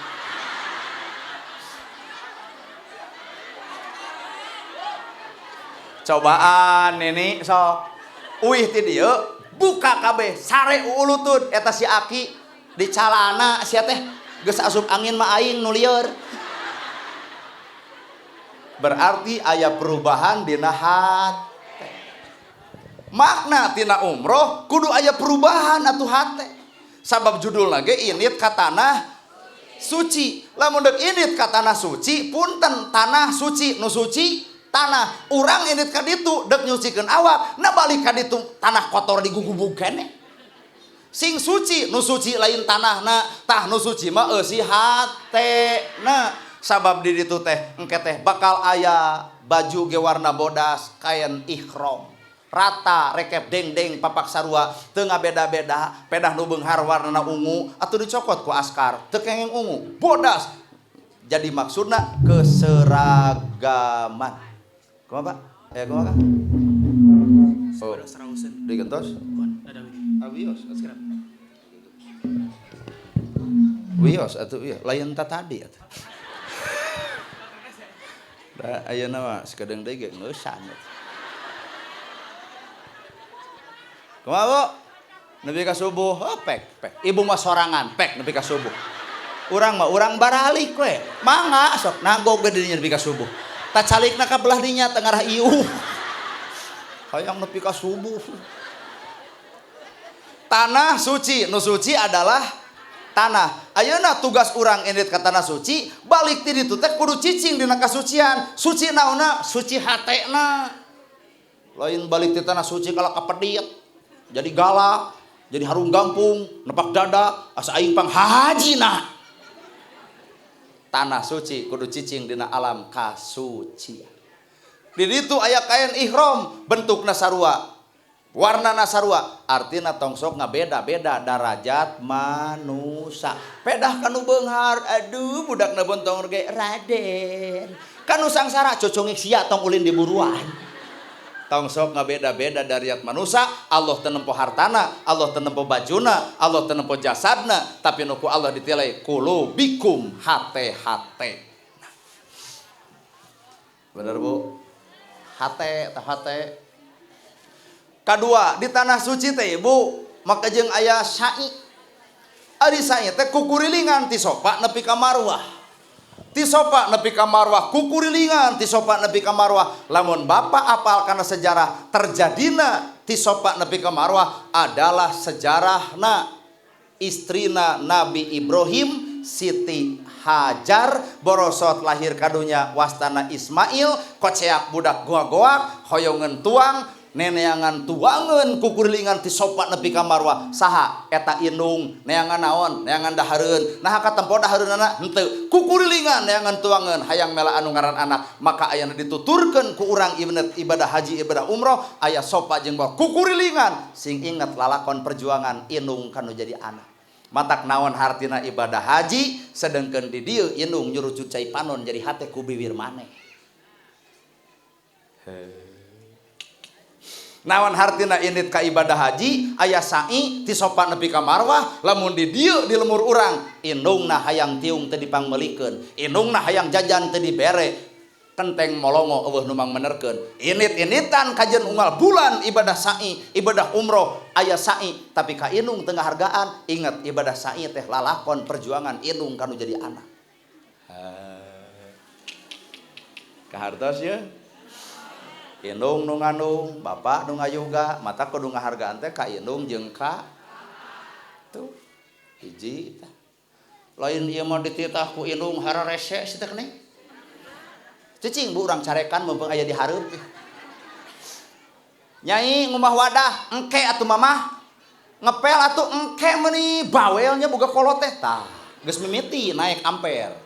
Cobaan nini sok. Uih ti dieu buka kabeh sare uulutun eta si aki di calana sia teh geus asup angin mah aing nu lieur. Berarti aya perubahan dina hate. Makna tina umroh kudu aya perubahan atuh hate. Sabab judulna ge init ka tanah Suci. Lamun deuk indit ka tanah suci, punten tanah suci nu suci tanah. Urang indit ka ditu deuk nyucikeun awak, na balik ka ditu tanah kotor digugubug keneh. Sing suci nu suci lain tanahna, tah nu suci mah eusi hatena. Sabab di ditu teh engke teh bakal aya baju ge warna bodas kain ihram. Rata rekep deng-deng papak sarua teu ngabeda-beda, pedah nu beunghar warnana ungu atuh dicokot ku askar teu kengeng ungu, bodas. Jadi maksudna keseragaman. Kumaha Pak? Kumaha Kak? Oh, digentos? Wios atuh. Wios atuh ieu lain ta tadi atuh. Da ayeuna mah sakedeung deui ge ngeusan. Kumaha Bu? Nepi ka subuh, oh, pek pek. Ibu mah sorangan pek nepi ka subuh. Urang mah urang baralik we. Mangga sok nagog ge dinya nepi ka subuh. Tacalikna ka belah dinya teu ngarah iuh. Hayang nepi ka subuh. Tanah suci, nu suci adalah tanah. Ayeuna tugas urang indit ka tanah suci, balik ti ditu teh kudu cicing dina kasucian. Suci naonna? Suci hatena. Lain balik ti tanah suci kalah kapedit. Jadi galak, jadi harung gampung, nepak dada, asa aing pang hajina. Tanah suci kudu cicing dina alam kasucian. Di ditu aya kain ihram, bentukna sarua, warnana sarua, artina tong sok ngabeda-beda darajat manusa. Pedah kanu beunghar, aduh budakna bontong ge raden. Kanu sangsara cocongik sia tong ulin di buruan. Tong sok ngabeda-beda darajat manusa, Allah teu nempo hartana, Allah teu nempo bajuna, Allah teu nempo jasadna, tapi nu ku Allah ditilai kulubikum hate-hate. Bener Bu? Hate tah hate. Kadua, di tanah suci teh Ibu, maka jeung aya sa'i. Ari sa'i teh kukurilingan ti Sofa nepi ka Marwah. Ti Sofa nepi ka Marwah, kukurilingan ti Sofa nepi ka Marwah. Lamun bapak apal kana sejarah terjadina ti Sofa nepi ka Marwah adalah sejarahna istrina Nabi Ibrahim, Siti Hajar, borosot lahir kadunya wastana Ismail, koceak budak goa-goak, hoyongeun tuang, neneangan tuangeun kukurilingan ti Sofa nepi ka Marwah. Saha eta indung neangan naon? Neangan dahareun. Naha katempo dahareunana? Henteu. Kukurilingan neangan tuangeun hayang mela anu ngaran anak. Maka ayana dituturkeun ku urang ibadah haji ibadah umroh aya Sofa jeung Marwah kukurilingan sing inget lalakon perjuangan indung kanu jadi anak. Matak naon hartina ibadah haji sedengkeun di dieu indung nyurucut cai panon jadi hate ku biwir maneh. Naon hartina indit ka ibadah haji aya sa'i ti Sofa nepi ka Marwah, lamun di dieu di lemur urang indungna hayang tiung teu dipangmeulikeun, indungna hayang jajan teu dibere, kenteng molongo eueuh nu mangmenerkeun. Init-initan kajen unggal bulan ibadah sa'i, ibadah umroh aya sa'i, tapi ka indung teu ngahargaan. Ingat ibadah sa'i teh lalakon perjuangan indung kanu jadi anak. Kahartos ye? Indung nu ngandung, bapak nu ngayuga, mata kudu ngahargaan teh ka indung jeung ka tuh hiji tah. Lain ieu mah dititah ku indung hararese si teh keneh. Cicing bu urang carekan mumpung aya di hareup. Nyai ngumah wadah, engke atuh mamah. Ngepel atuh engke meuni bawelnya boga kolot teh tah. Geus mimiti naik amper.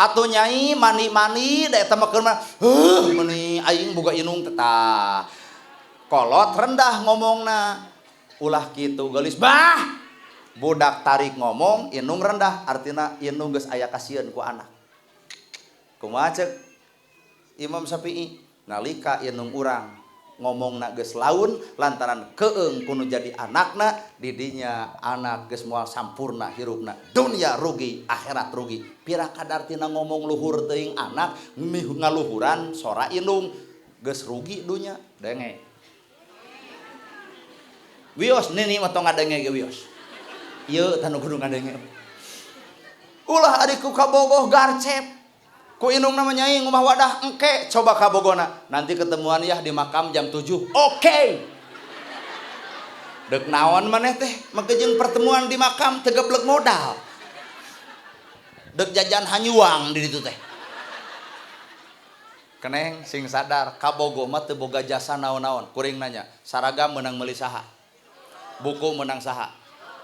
Atuh nyai mani-mani da eta mah keur mah heuh meuni aing boga indung teh tah. Kolot rendah ngomongna. Ulah kitu geulis bah. Budak tarik ngomong indung rendah artina indung geus aya kasieun ku anak. Kumaha ceuk Imam Syafi'i nalika indung urang ngomongna geus laun lantaran keung kudu jadi anakna didinya anak geus moal sampurna hirupna dunia rugi akhirat rugi. Pira kadartina ngomong luhur teuing anak ngaluhuran sora indung geus rugi dunya denge. Wios nini mah tong ngadenge ge wios. Ieu tah nu kudu ngadenge. Ulah ari ku kabogoh garcep. Ku indung nama nyai ngumah wadah engke coba kabogona. Nanti ketemuan ya di makam jam 7. Oke. Dek naon maneh teh make jeung pertemuan di makam teu geblek modal. Dek jajan hanyuang di ditu teh. Keneng sing sadar kabogoh mah teu boga jasa naon-naon. Kuring nanya, saragam meunang meuli saha? Buku meunang saha?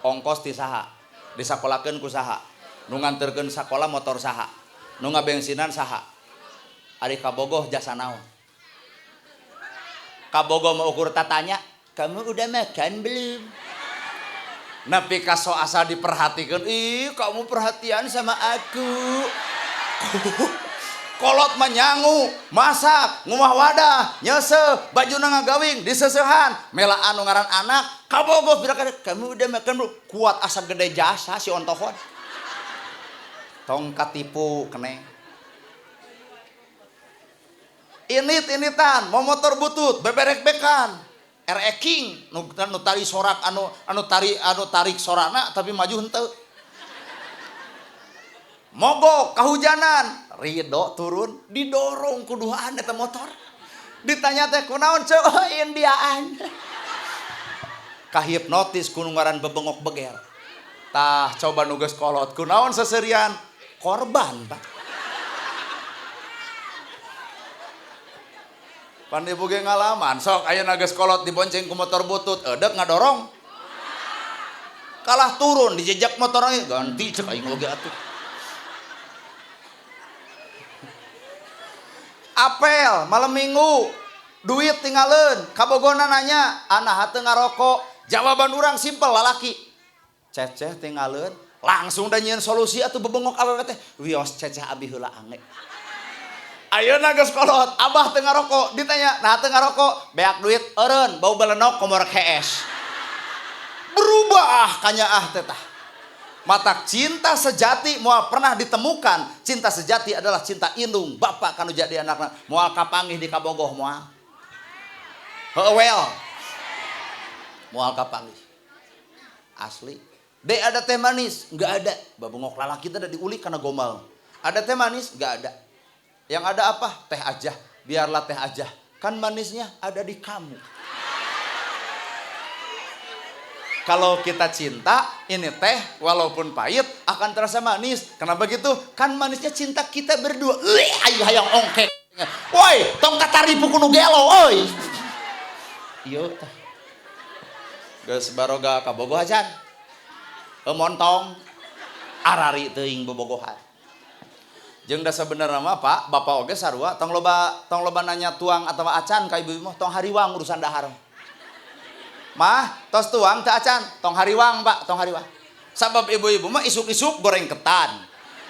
Ongkos ti saha? Disakolakeun ku saha? Nu nganterkeun sakola motor saha? Nu ngabensinan saha? Ari kabogoh jasa naon? Kabogoh mah ukur tatanya, kamu udah makan belum? Nepi ka so asa diperhatikan, ih kamu perhatian sama aku. Kolot menyangu, masak, ngumah wadah, nyeseh, bajuna ngagawing, disesehan, mela anu ngaran anak, kabogoh bila kamu udah makan belum? Kuat asa gede jasa si ontohon. Tong katipu kene. Init-initan, mau motor butut, beberek-bekan. RE King nu tari sorak anu tarik sorana tapi maju henteu. Mogok kahujanan, Ridho turun didorong kuduaan eta motor. Ditanya teh kunaon ceu Indiaan. Kahipnotis ku nu ngaran bebengok beger. Tah coba nu geus kolot kunaon seserian korban Pak. Pan ibu ge ngalaman sok ayeuna geus kolot dibonceng ku motor butut edek ngadorong kalah turun dijejak motornya ganti cek aing oge atuh. Apel malam minggu duit tinggalin kabogona nanya anaha teu ngarokok jawaban urang simpel lalaki ceceh tinggalin langsung da nyieun solusi atuh bebengok awewe teh wios ceceh abi heula ange. Ayeuna geus kolot, abah teu ngarokok, ditanya, nah teu ngarokok, beak duit eureun, bau belenok komor KS. Berubah kanyaah teh tah. Matak cinta sejati moal pernah ditemukan. Cinta sejati adalah cinta indung bapak kanu jadi anakna, moal kapanggih di kabogoh moal. Heueuh wel. Moal kapanggih. Asli. De ada teh manis? Enggak ada. Babengok lalaki teh da diulik kana gomal. Ada teh manis? Enggak ada. Yang ada apa? Teh aja. Biarlah teh aja. Kan manisnya ada di kamu. Kalau kita cinta, ini teh walaupun pahit akan terasa manis. Kenapa gitu? Kan manisnya cinta kita berdua. Ayo hayang ongkek. Woi, tong kataripu kudu gelo euy. Ieu tah. Geus baroga kabogoh acan. Montong arari teuing bobogohan. Jeung da sabenerna mah Pak, bapak oge sarua tong loba nanya tuang atawa acan ka ibu-ibu mah tong hariwang urusan dahar. Mah, tos tuang teu acan, tong hariwang Pak, tong hariwang. Sabab ibu-ibu mah isuk-isuk goreng ketan.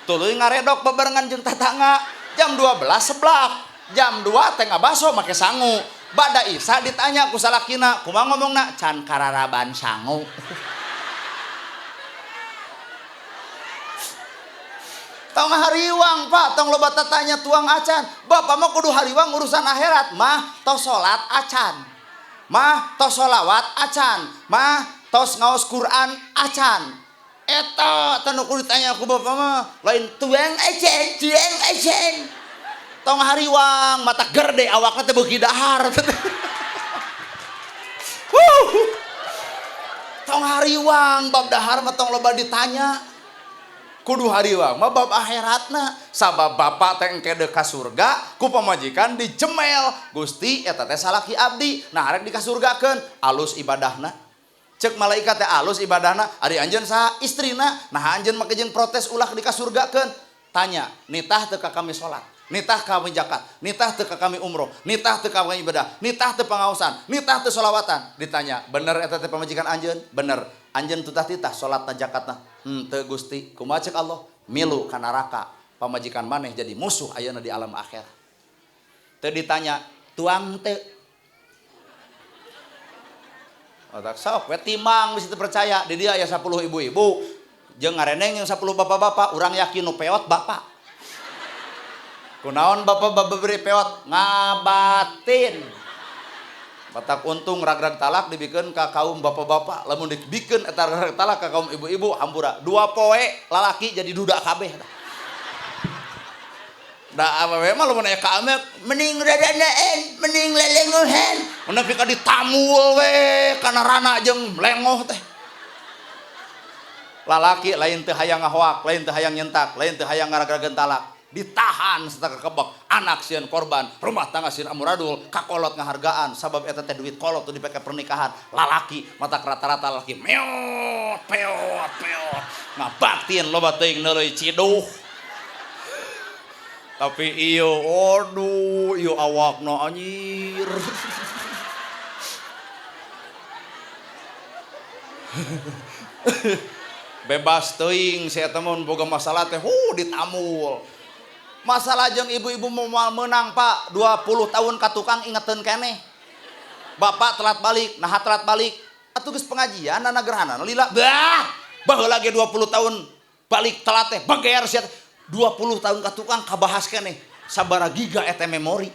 Tuluy ngaredok bebarengan jeung tatangga. Jam 12 seblak, jam 2 teh ngabaso make sangu. Bada Isa ditanya ku salakina, kumaha ngomongna? Can kararaban sangu. Tong hariwang Pak, tong loba tatanya tuang acan. Bapak mah kudu hariwang urusan akhirat. Mah tos salat acan. Mah tos sholawat acan. Mah tos ngaos Quran acan. Eta teh nu kudu ditanya ku bapak mah, lain tuang acan, tuang acan. Tong hariwang mata gerde awakna teh beuki dahar. Tong hariwang bab dahar mah tong loba ditanya. Kudu hariwang mah bab akhiratna sabab bapak teh engke deuk ka surga ku pamajikan dijemel Gusti eta teh salaki abdi nah arek dikasurgakeun alus ibadahna cek malaikat teh alus ibadahna ari anjeun saha istrina nah anjeun make jeung protes ulah dikasurgakeun tanya nitah teu ka kami salat nitah kami zakat nitah teu ka kami umroh nitah teu ka kami ibadah nitah teu pangaosan nitah teu sholawatan ditanya bener eta teh pamajikan anjeun bener anjeun tutah-titah salatna zakatna henteu Gusti kumaha cek Allah milu ka neraka pamajikan maneh jadi musuh ayeuna di alam akhir teu ditanya tuang teu otak sok we timang geus teu percaya di dieu aya 10 ibu-ibu jeung ngareneng jeung 10 bapak-bapak urang yakin nu peot bapak kunaon bapak-bapak beri peot ngabatin. Batak untung ragrag talak dibikeun ka kaum bapak-bapak, lamun dibikeun eta ragrag talak ka kaum ibu-ibu hampura. 2 poe lalaki jadi duda kabeh. Da awewe mah lamun aya ka ame mending radanaan, mending lelengohan. Nepi ka ditamul we kana rana jeung lengoh teh. Lalaki lain teu hayang ngahoak, lain teu hayang nyentak, lain teu hayang ngaragrageun talak. Ditahan sataka kebek, anak sieun korban, rumah tangga sieun amuradul, kakolot ngahargaan sabab eta teh duit kolot tuh dipake pernikahan. Lalaki mata rata-rata lalaki meot peot peot. Ngabatin loba teuing neuleuy ciduh. Tapi iyo aduh iyo awakna anjir. Bebas teuing si eta mun boga masalah teh ditamul. Masalah jeung ibu-ibu moal meunang Pak, 20 tahun ka tukang ingeteun keneh. Bapak telat balik, naha telat balik. Atuh geus pengajian nana gerhana lila. Bah, baheula ge 20 tahun balik telat teh bager sia. 20 tahun ka tukang kabahas keneh. Sabaraha giga eta memori.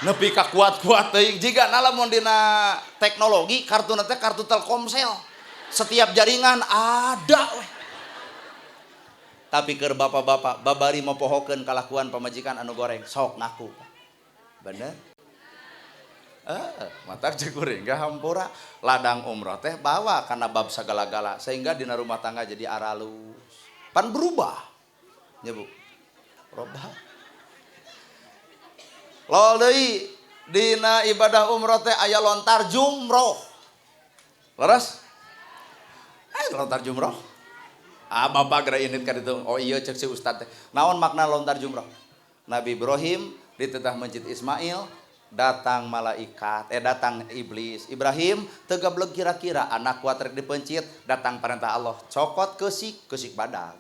Nepi ka kuat-kuat teuing jiga lamun dina teknologi kartuna teh kartu Telkomsel. Setiap jaringan ada weh. Tapi keur bapak-bapak babari mopohokeun kalakuan pamajikan anu goreng sok ngaku. Bener? Matak jeung kuring ge hampura ladang umroh teh bawa kana bab sagala-gala sehingga dina rumah tangga jadi aralus. Pan berubah. Nya Bu. Berubah. Lol deui dina ibadah umroh teh aya lontar jumroh. Leres? Lontar jumroh. Ah bapak geura init ka ditu. Oh iya cek si ustad teh. Naon makna lontar jumroh? Nabi Ibrahim ditetah mencit Ismail, datang malaikat, datang iblis. Ibrahim teu gableg kira-kira anak kuat rek dipencit, datang perintah Allah, cokot keusik, keusik badag.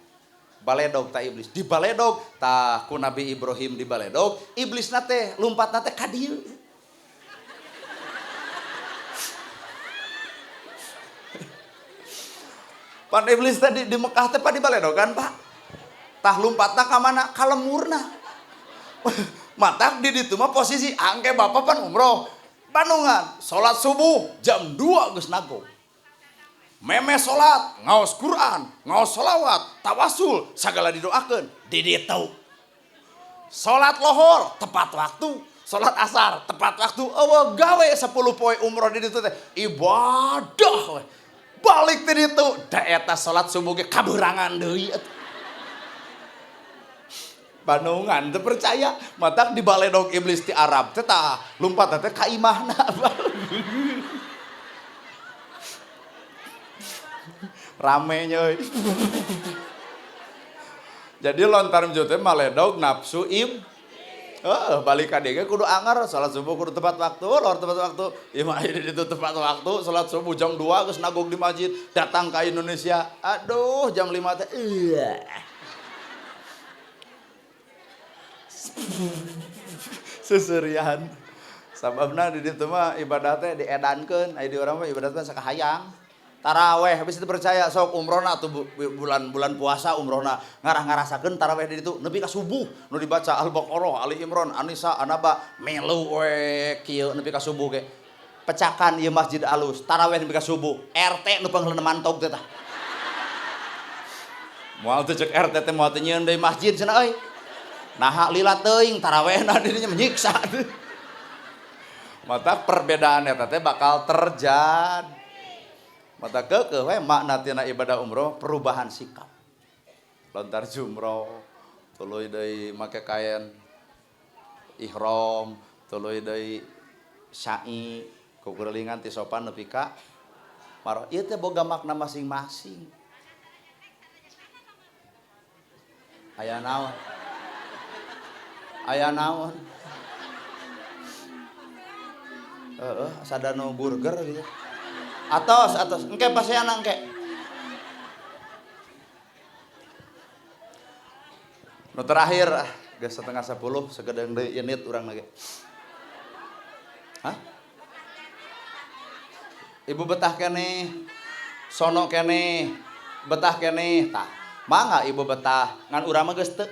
Baledog ta iblis, dibaledog tah ku Nabi Ibrahim dibaledog, iblisna teh lumpatna teh ka dieu. Pan iblis tadi di Mekah teh pan dibaledogan Pak. Tah lumpatna ka mana? Ka lemurna. Matak di ditu mah posisi angke bapak pan umroh. Bandungan, salat subuh jam 2 geus nagog. Meme salat, ngaos Quran, ngaos sholawat, tawasul, sagala didoakeun di ditu. Salat lohor tepat waktu, salat asar tepat waktu, eueuh gawe 10 poe umroh di ditu teh ibadah we. Balik ti ditu, da eta salat subuh ge kaberangan deui atuh. Bandungan teu percaya, matak dibaledog iblis ti Arab teh tah lumpat teh ka imahna. Rame nya euy. Jadi lontar jumroh teh maledog nafsu im. Balik ka dieu ge kudu anger, salat subuh kudu tepat waktu, lor tepat waktu. Ieu mah aya di ditu tepat waktu, salat subuh jam 2 geus nagog di masjid, datang ka Indonesia. Aduh, jam 5 teh. Seserian. Sababna di ditu mah ibadah teh diedankeun, aya di urang mah ibadah teh sakahayang. Taraweh habis itu percaya sok umrohna atuh bulan-bulan puasa umrohna ngarah-ngarasakeun taraweh di ditu nepi ka subuh nu dibaca Al-Baqarah, Ali Imran, An-Nisa, An-Naba melu we kieu nepi ka subuh ge. Pecakan ieu masjid alus, taraweh nepi ka subuh, RT nu pangleuna mantog teh tah. Moal teu ceuk RT teh moal teu nyieun deui masjid cenah euy. Naha lila teuing tarawehna di dinya menyiksa. Mata perbedaan eta teh bakal terjadi. Mata keukeuh we makna tina ibadah umroh perubahan sikap. Lontar jumroh, tuluy deui make kain ihram, tuluy deui sa'i, kukurelingan ti sopan nepi ka Marwah. Ieu teh boga makna masing-masing. Aya naon? Aya naon? Heeh, sadano burger gitu. Atos, atos. Engke paseana engke. Nu terakhir, geus 9:30 sagedeung deui init urang lagi. Hah? Ibu betah keneh, sono keneh, betah keneh. Tah, mangga ibu betah, ngan urang mah geus teu.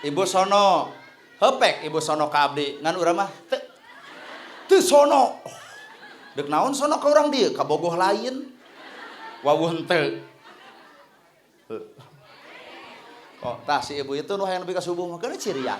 Ibu sono, hepek ibu sono ka abdi, ngan urang mah teu. Teu sono. Oh. Dek naon sono ka urang dieu, ka bogoh lain. Wawuh henteu. Oh, tah si ibu itu nu hayang nepi ka subuh mah keuna cirian.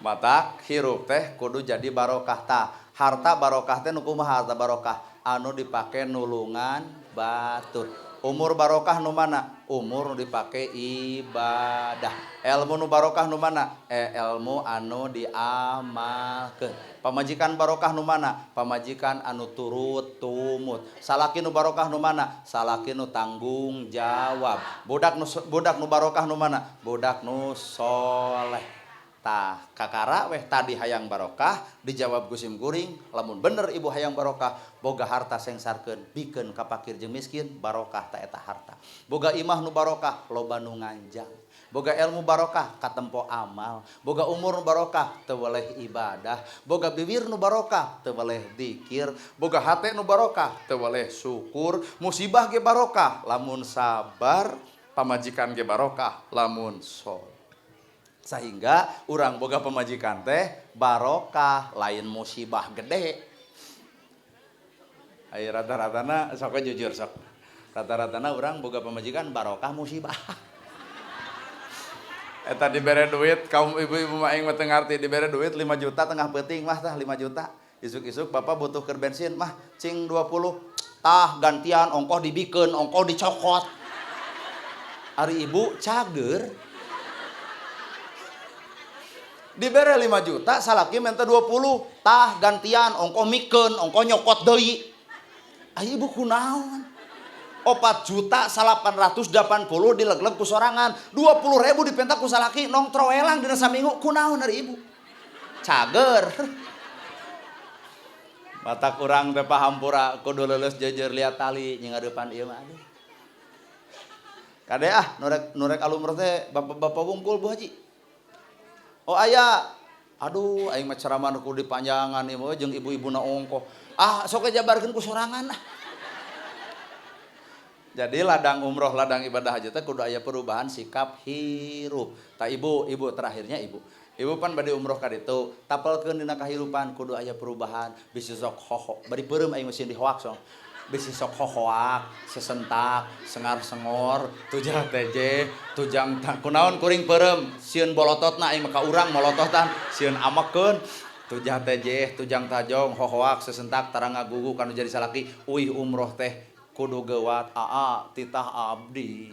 Matak hirup teh kudu jadi barokah tah. Harta barokah teh nu kumaha harta barokah? Anu dipake nulungan batur. Umur barokah nu mana? Umur nu dipake ibadah. Ilmu nu barokah nu mana? Ilmu anu diamalkeun. Pamajikan barokah nu mana? Pamajikan anu turut tumut. Salaki nu barokah nu mana? Salaki nu tanggung jawab. Budak nu barokah nu mana? Budak nu soleh. Tah kakara weh tadi hayang barokah dijawab ku sim kuring, lamun bener ibu hayang barokah boga harta sengsarkeun bikeun ka fakir jeung miskin barokah ta eta harta. Boga imah nu barokah loba nu nganjang. Boga ilmu barokah katempo amal. Boga umur nu barokah teu weleh ibadah. Boga bibir nu barokah teu weleh dikir. Boga hate nu barokah teu weleh syukur. Musibah ge barokah lamun sabar, pamajikan ge barokah lamun soleh. Sehingga urang boga pamajikan teh barokah lain musibah gede. Ayo rata-ratana sok jujur sok. Rata-ratana urang boga pamajikan barokah musibah. Eta dibere duit kaum ibu-ibu mah aing mah teu ngarti, dibere duit 5 juta tengah peuting mah tah 5 juta. Isuk-isuk bapak butuh keur bensin mah cing 20. Tah gantian ongkoh dibikeun, ongkoh dicokot. Ari ibu cager. Dibere 5 juta, salaki minta 20. Tah gantian ongkoh mikeun, ongkoh nyokot deui. Ai ibu kunaon? 4.880.000 dilegleg ku sorangan, 20.000 dipenta ku salaki nong troelang dina saminggu kunaon ari ibu? Cager. Mata kurang teh pahampura kudu leuleus jeujeur liat tali jeung ngadepan ieu mah aduh. Kade ah nurek alumroh teh bapak-bapak wungkul Bu Haji. Oh aya, aduh aing mah ceramah nu kudu dipanjangan ieu mah jeung ibu-ibuna ongkoh. Ah sok jabarkeun ku sorangan ah. Jadi ladang umroh, ladang ibadah haji teh kudu aya perubahan sikap hirup. Ta ibu, ibu terakhirnya ibu. Ibu pan bade umroh ka ditu, tapelkeun dina kahirupan kudu aya perubahan, bisi sok hoho, bari peureum aing mesin dihoak sok. Bisi sok hohoak, sesentak, sengar-sengor, tujang teje, tujang kunaon kuring peureum, sieun bolototna aing mah ka urang molototan, sieun amekeun. Tujang teje, tujang tajong, hohoak, sesentak, tarang ngagugu kanu jadi salaki, uih umroh teh kudu geuwat aa titah abdi.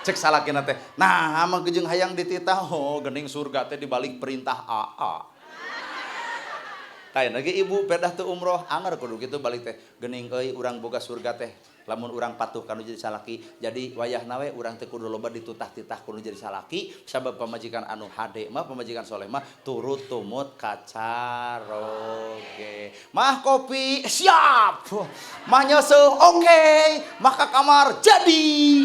Cek salakina teh, nah mah jeung hayang dititah, oh geuning surga teh dibalik perintah aa. Kain lagi ibu pedah teu umroh anger kudu kitu balik teh geuning euy urang boga surga teh lamun urang patuh kanu jadi salaki. Jadi wayahna we urang teh kudu loba ditutah-titah kudu jadi salaki sabab pamajikan anu hade mah pamajikan soleh mah turut tumut kacaroge. Mah kopi siap, mah nyeuseuh oke, mah ka kamar jadi.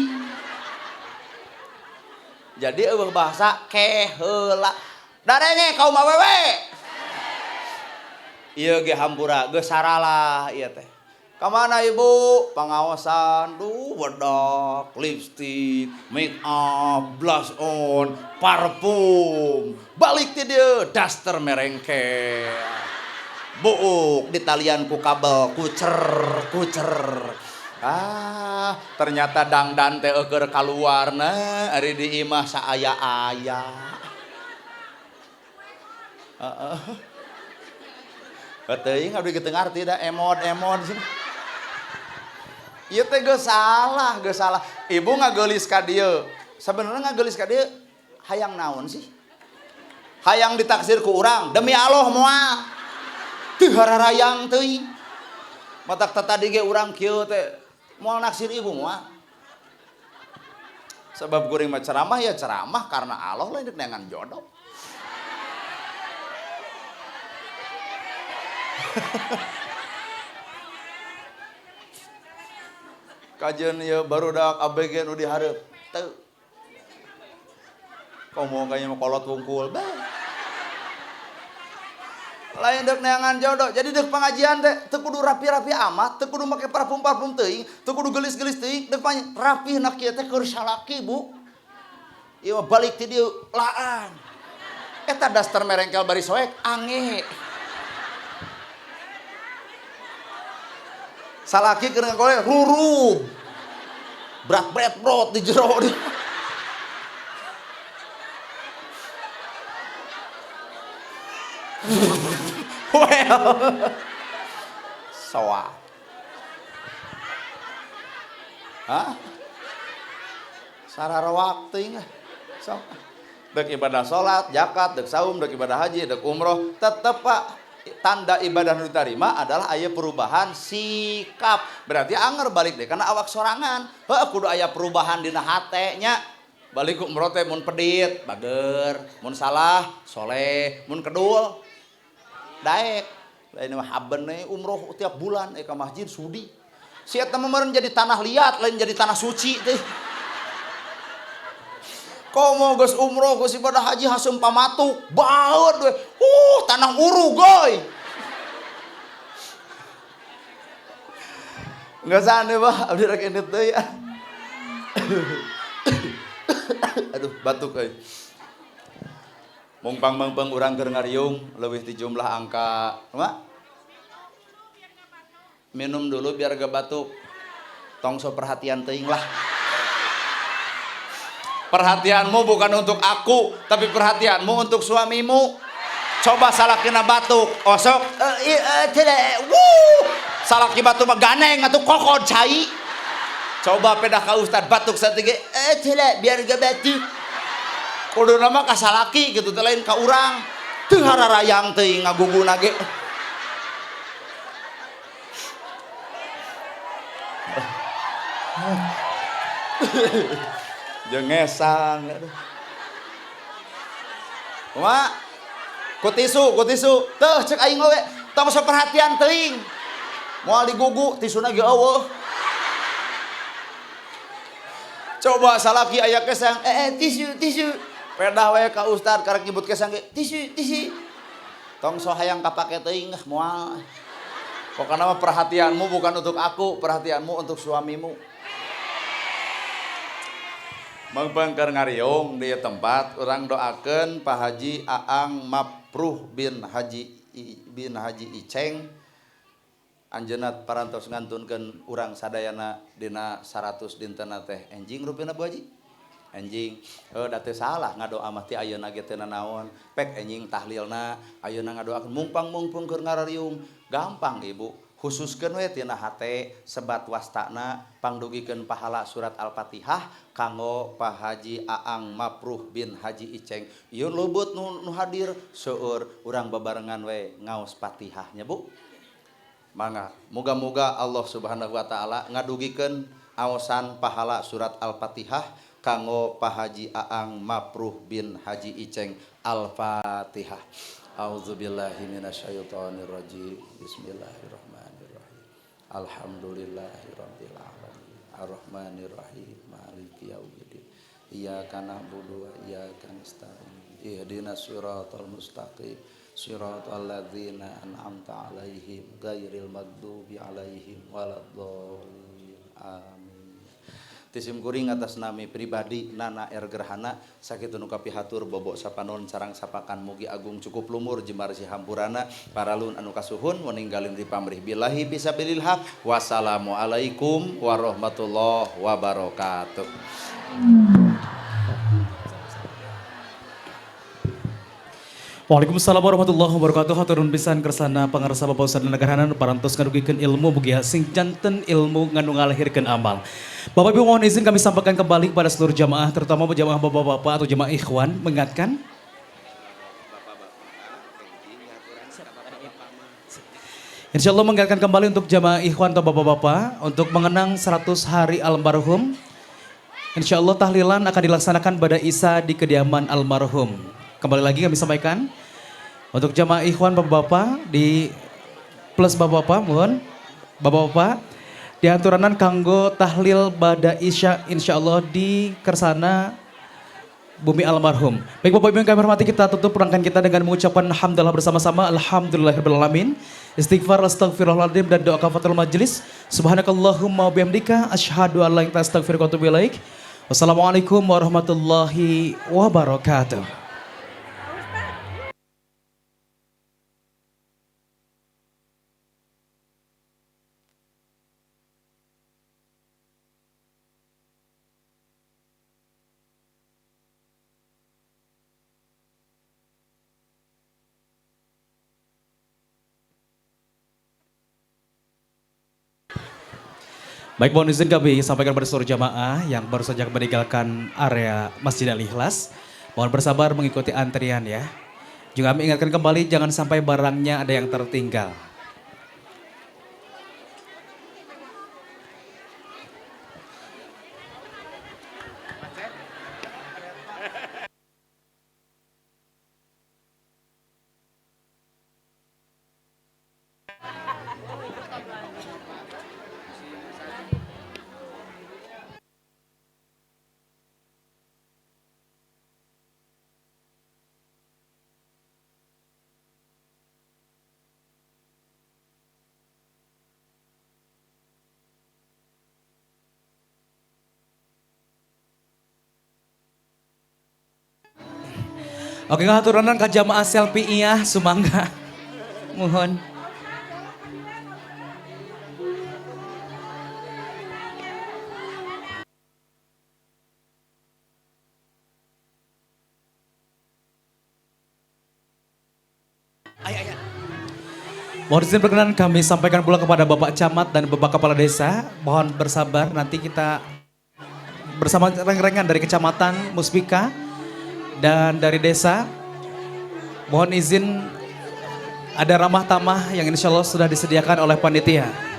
Jadi eueuh bahasa keheula. Darenge kaum awewe. Ieu ge hampura geus saralah ieu teh. Ka mana ibu? Pangaosan, duh bedak, lipstik, make up, blush on, parfum. Balik ti dieu daster merengke. Buuk ditalian ku kabel, kucer kucer. Ah, ternyata dangdan teh eueur kaluarna ari di imah saaya-aya. Heeh. Teuing abdi ge teu ngarti da emod-emod. Ieu teh geus salah, geus salah. Ibu ngageulis ka dieu. Sabenerna ngageulis ka dieu hayang naon sih? Hayang ditaksir ku urang, demi Allah moal. Teu hararayang teuing. Matak tadi ge urang kieu teh moal naksir ibu moal. Sebab kuring mah ceramah ya ceramah karena Allah lain deuk neangan jodoh. Kajian ya barudak ABG nu dihareup teu. Komo kayaknya mah kolot wungkul. Bah. Lain deuk neangan jodoh. Jadi deuk pengajian teh teu kudu rapi-rapi amat, teu kudu make parfum-parfum teuing, teu kudu geulis-geulis teuing, deuk rapih na kieu teh keur salaki, Bu. Ieu mah balik ti dieu laan. Eta daster merengkel bari soek ange. Salaki keur ngakole rurub. Brat bret brot di jero di. Well. Soa. Hah? Sararawak teuing ah. Sok. Dek ibadah salat, zakat, dek saum, dek ibadah haji, dek umroh, tetep Pak, tanda ibadah nu diterima adalah aya perubahan sikap. Berarti anger balik deh karena awak sorangan. Heuh kudu aya perubahan dina hate nya. Balik umroh teh mun pedit, bager, mun salah, soleh, mun kedul, daek. Lain mah haben umroh tiap bulan ka masjid sudi. Si eta mah meureun jadi tanah liat, lain jadi tanah suci teh. Komo geus umroh geus ibadah haji haseum pamatuk, baeud we. Tanah Uruguay. Enggak sane bah, abdi rek indit deui ah. Aduh, batuk euy. Mung pangmeungpeung urang keur ngariung leuwih ti jumlah angka, kumaha? Minum dulu biar gak batuk. Tong so perhatian teuing lah. Perhatianmu bukan untuk aku, tapi perhatianmu untuk suamimu. Coba salakina batuk, osok, wuh, salaki batuk mah ganeng atuh kokod cai. Coba pedah ka ustad batuk satige, tidak biar gak batuk. Kuduna mah ka salaki gitu teh lain ka urang. Teu hararayang teuing ngaguguna ge. Jeung ngesang aduh. Kumaha? Ku tisu. Teuh cek aing we, tong sok perhatian teuing. Moal digugu, tisuna ge eueuh. Coba salaki aya kesang, tisu. Pedah we ka ustad karek nyebut kesang ge, tisu. Tong sok hayang kapake teuing ah moal. Pokokna mah perhatianmu bukan untuk aku, perhatianmu untuk suamimu. Mangpang keur ngariung di tempat urang doakeun Pak Haji Aang Mapruh bin Haji Iceng anjeunna parantos ngantunkeun urang sadayana dina 100 dintena teh enjing rupina Bu Haji enjing da teu salah ngadoa mah ti ayeuna ge teu nanaon pek enjing tahlilna ayeuna ngadoakeun mungpang-mungpung keur ngarariung gampang Ibu khususkeun we tina hate sebat wastana pangdugikeun pahala surat Al-Fatihah kanggo Pak Haji Aang Mapruh bin Haji Iceng. Ieu leubeut nu hadir seueur urang babarengan we ngaos Fatihah nya Bu. Mangga, muga-muga Allah Subhanahu wa taala ngadugikeun aosan pahala surat Al-Fatihah kanggo Pak Haji Aang Mapruh bin Haji Iceng. Al-Fatihah. Auzubillahi minasyaitonirrajim. Bismillahirrahmanirrahim. Alhamdulillahirabbil alamin. Arrahmanirrahim. Maliki yaumiddin. Iyyaka na'budu wa iyyaka nasta'in. Ihdinas siratal mustaqim. Siratal ladzina an'amta 'alaihim ghairil maghdubi 'alaihim waladdallin. Amin. Tisim kuring atas nami pribadi Nana R Gerhana sakitu nu kapihatur bobok sapanon sarang sapakan mugi agung cukup lumur jembar si hampurana paralun anu kasuhun meninggalin di pamrih billahi fisabilil haq. Wassalamualaikum warahmatullahi wabarakatuh. Waalaikumsalam warahmatullahi wabarakatuh. Hatur nuhun pisan kersana pangarsa Bapak Ustaz Gerhana nu parantos ngadugikeun ilmu mugi sing janten ilmu nganu ngalahirkeun amal. Bapak Ibu mohon izin kami sampaikan kembali kepada seluruh jamaah terutama jamaah bapak-bapak atau jamaah ikhwan mengingatkan Insya Allah mengingatkan kembali untuk jamaah ikhwan atau bapak-bapak untuk mengenang 100 hari almarhum. Insya Allah tahlilan akan dilaksanakan pada Isya di kediaman almarhum. Kembali lagi kami sampaikan untuk jamaah ikhwan bapak-bapak di plus bapak-bapak mohon bapak-bapak dianturanan kanggo tahlil pada Isya insya Allah di Kersana bumi almarhum. Baik Bapak Ibu yang kami hormati, kita tutup rangkaian kita dengan mengucapkan hamdalah bersama-sama. Alhamdulillahirabbil alamin. Istighfar, astagfirullahaladzim dan doa kafaratul majelis. Subhanakallahumma wabihamdika asyhadu an la ilaha illa anta astaghfiruka wa atubu ilaik. Wassalamualaikum warahmatullahi wabarakatuh. Baik, mohon izin kami sampaikan pada seluruh jamaah yang baru saja meninggalkan area Masjid Al-Ikhlas. Mohon bersabar mengikuti antrian ya. Juga kami ingatkan kembali, jangan sampai barangnya ada yang tertinggal. Oke, ngahaturanan ka jamaah selfie iya, sumangga. Mohon. Mohon izin berkenan kami sampaikan pula kepada Bapak Camat dan Bapak Kepala Desa. Mohon bersabar, nanti kita bersama reng-rengan dari Kecamatan Muspika dan dari desa. Mohon izin, ada ramah tamah yang insya Allah sudah disediakan oleh panitia.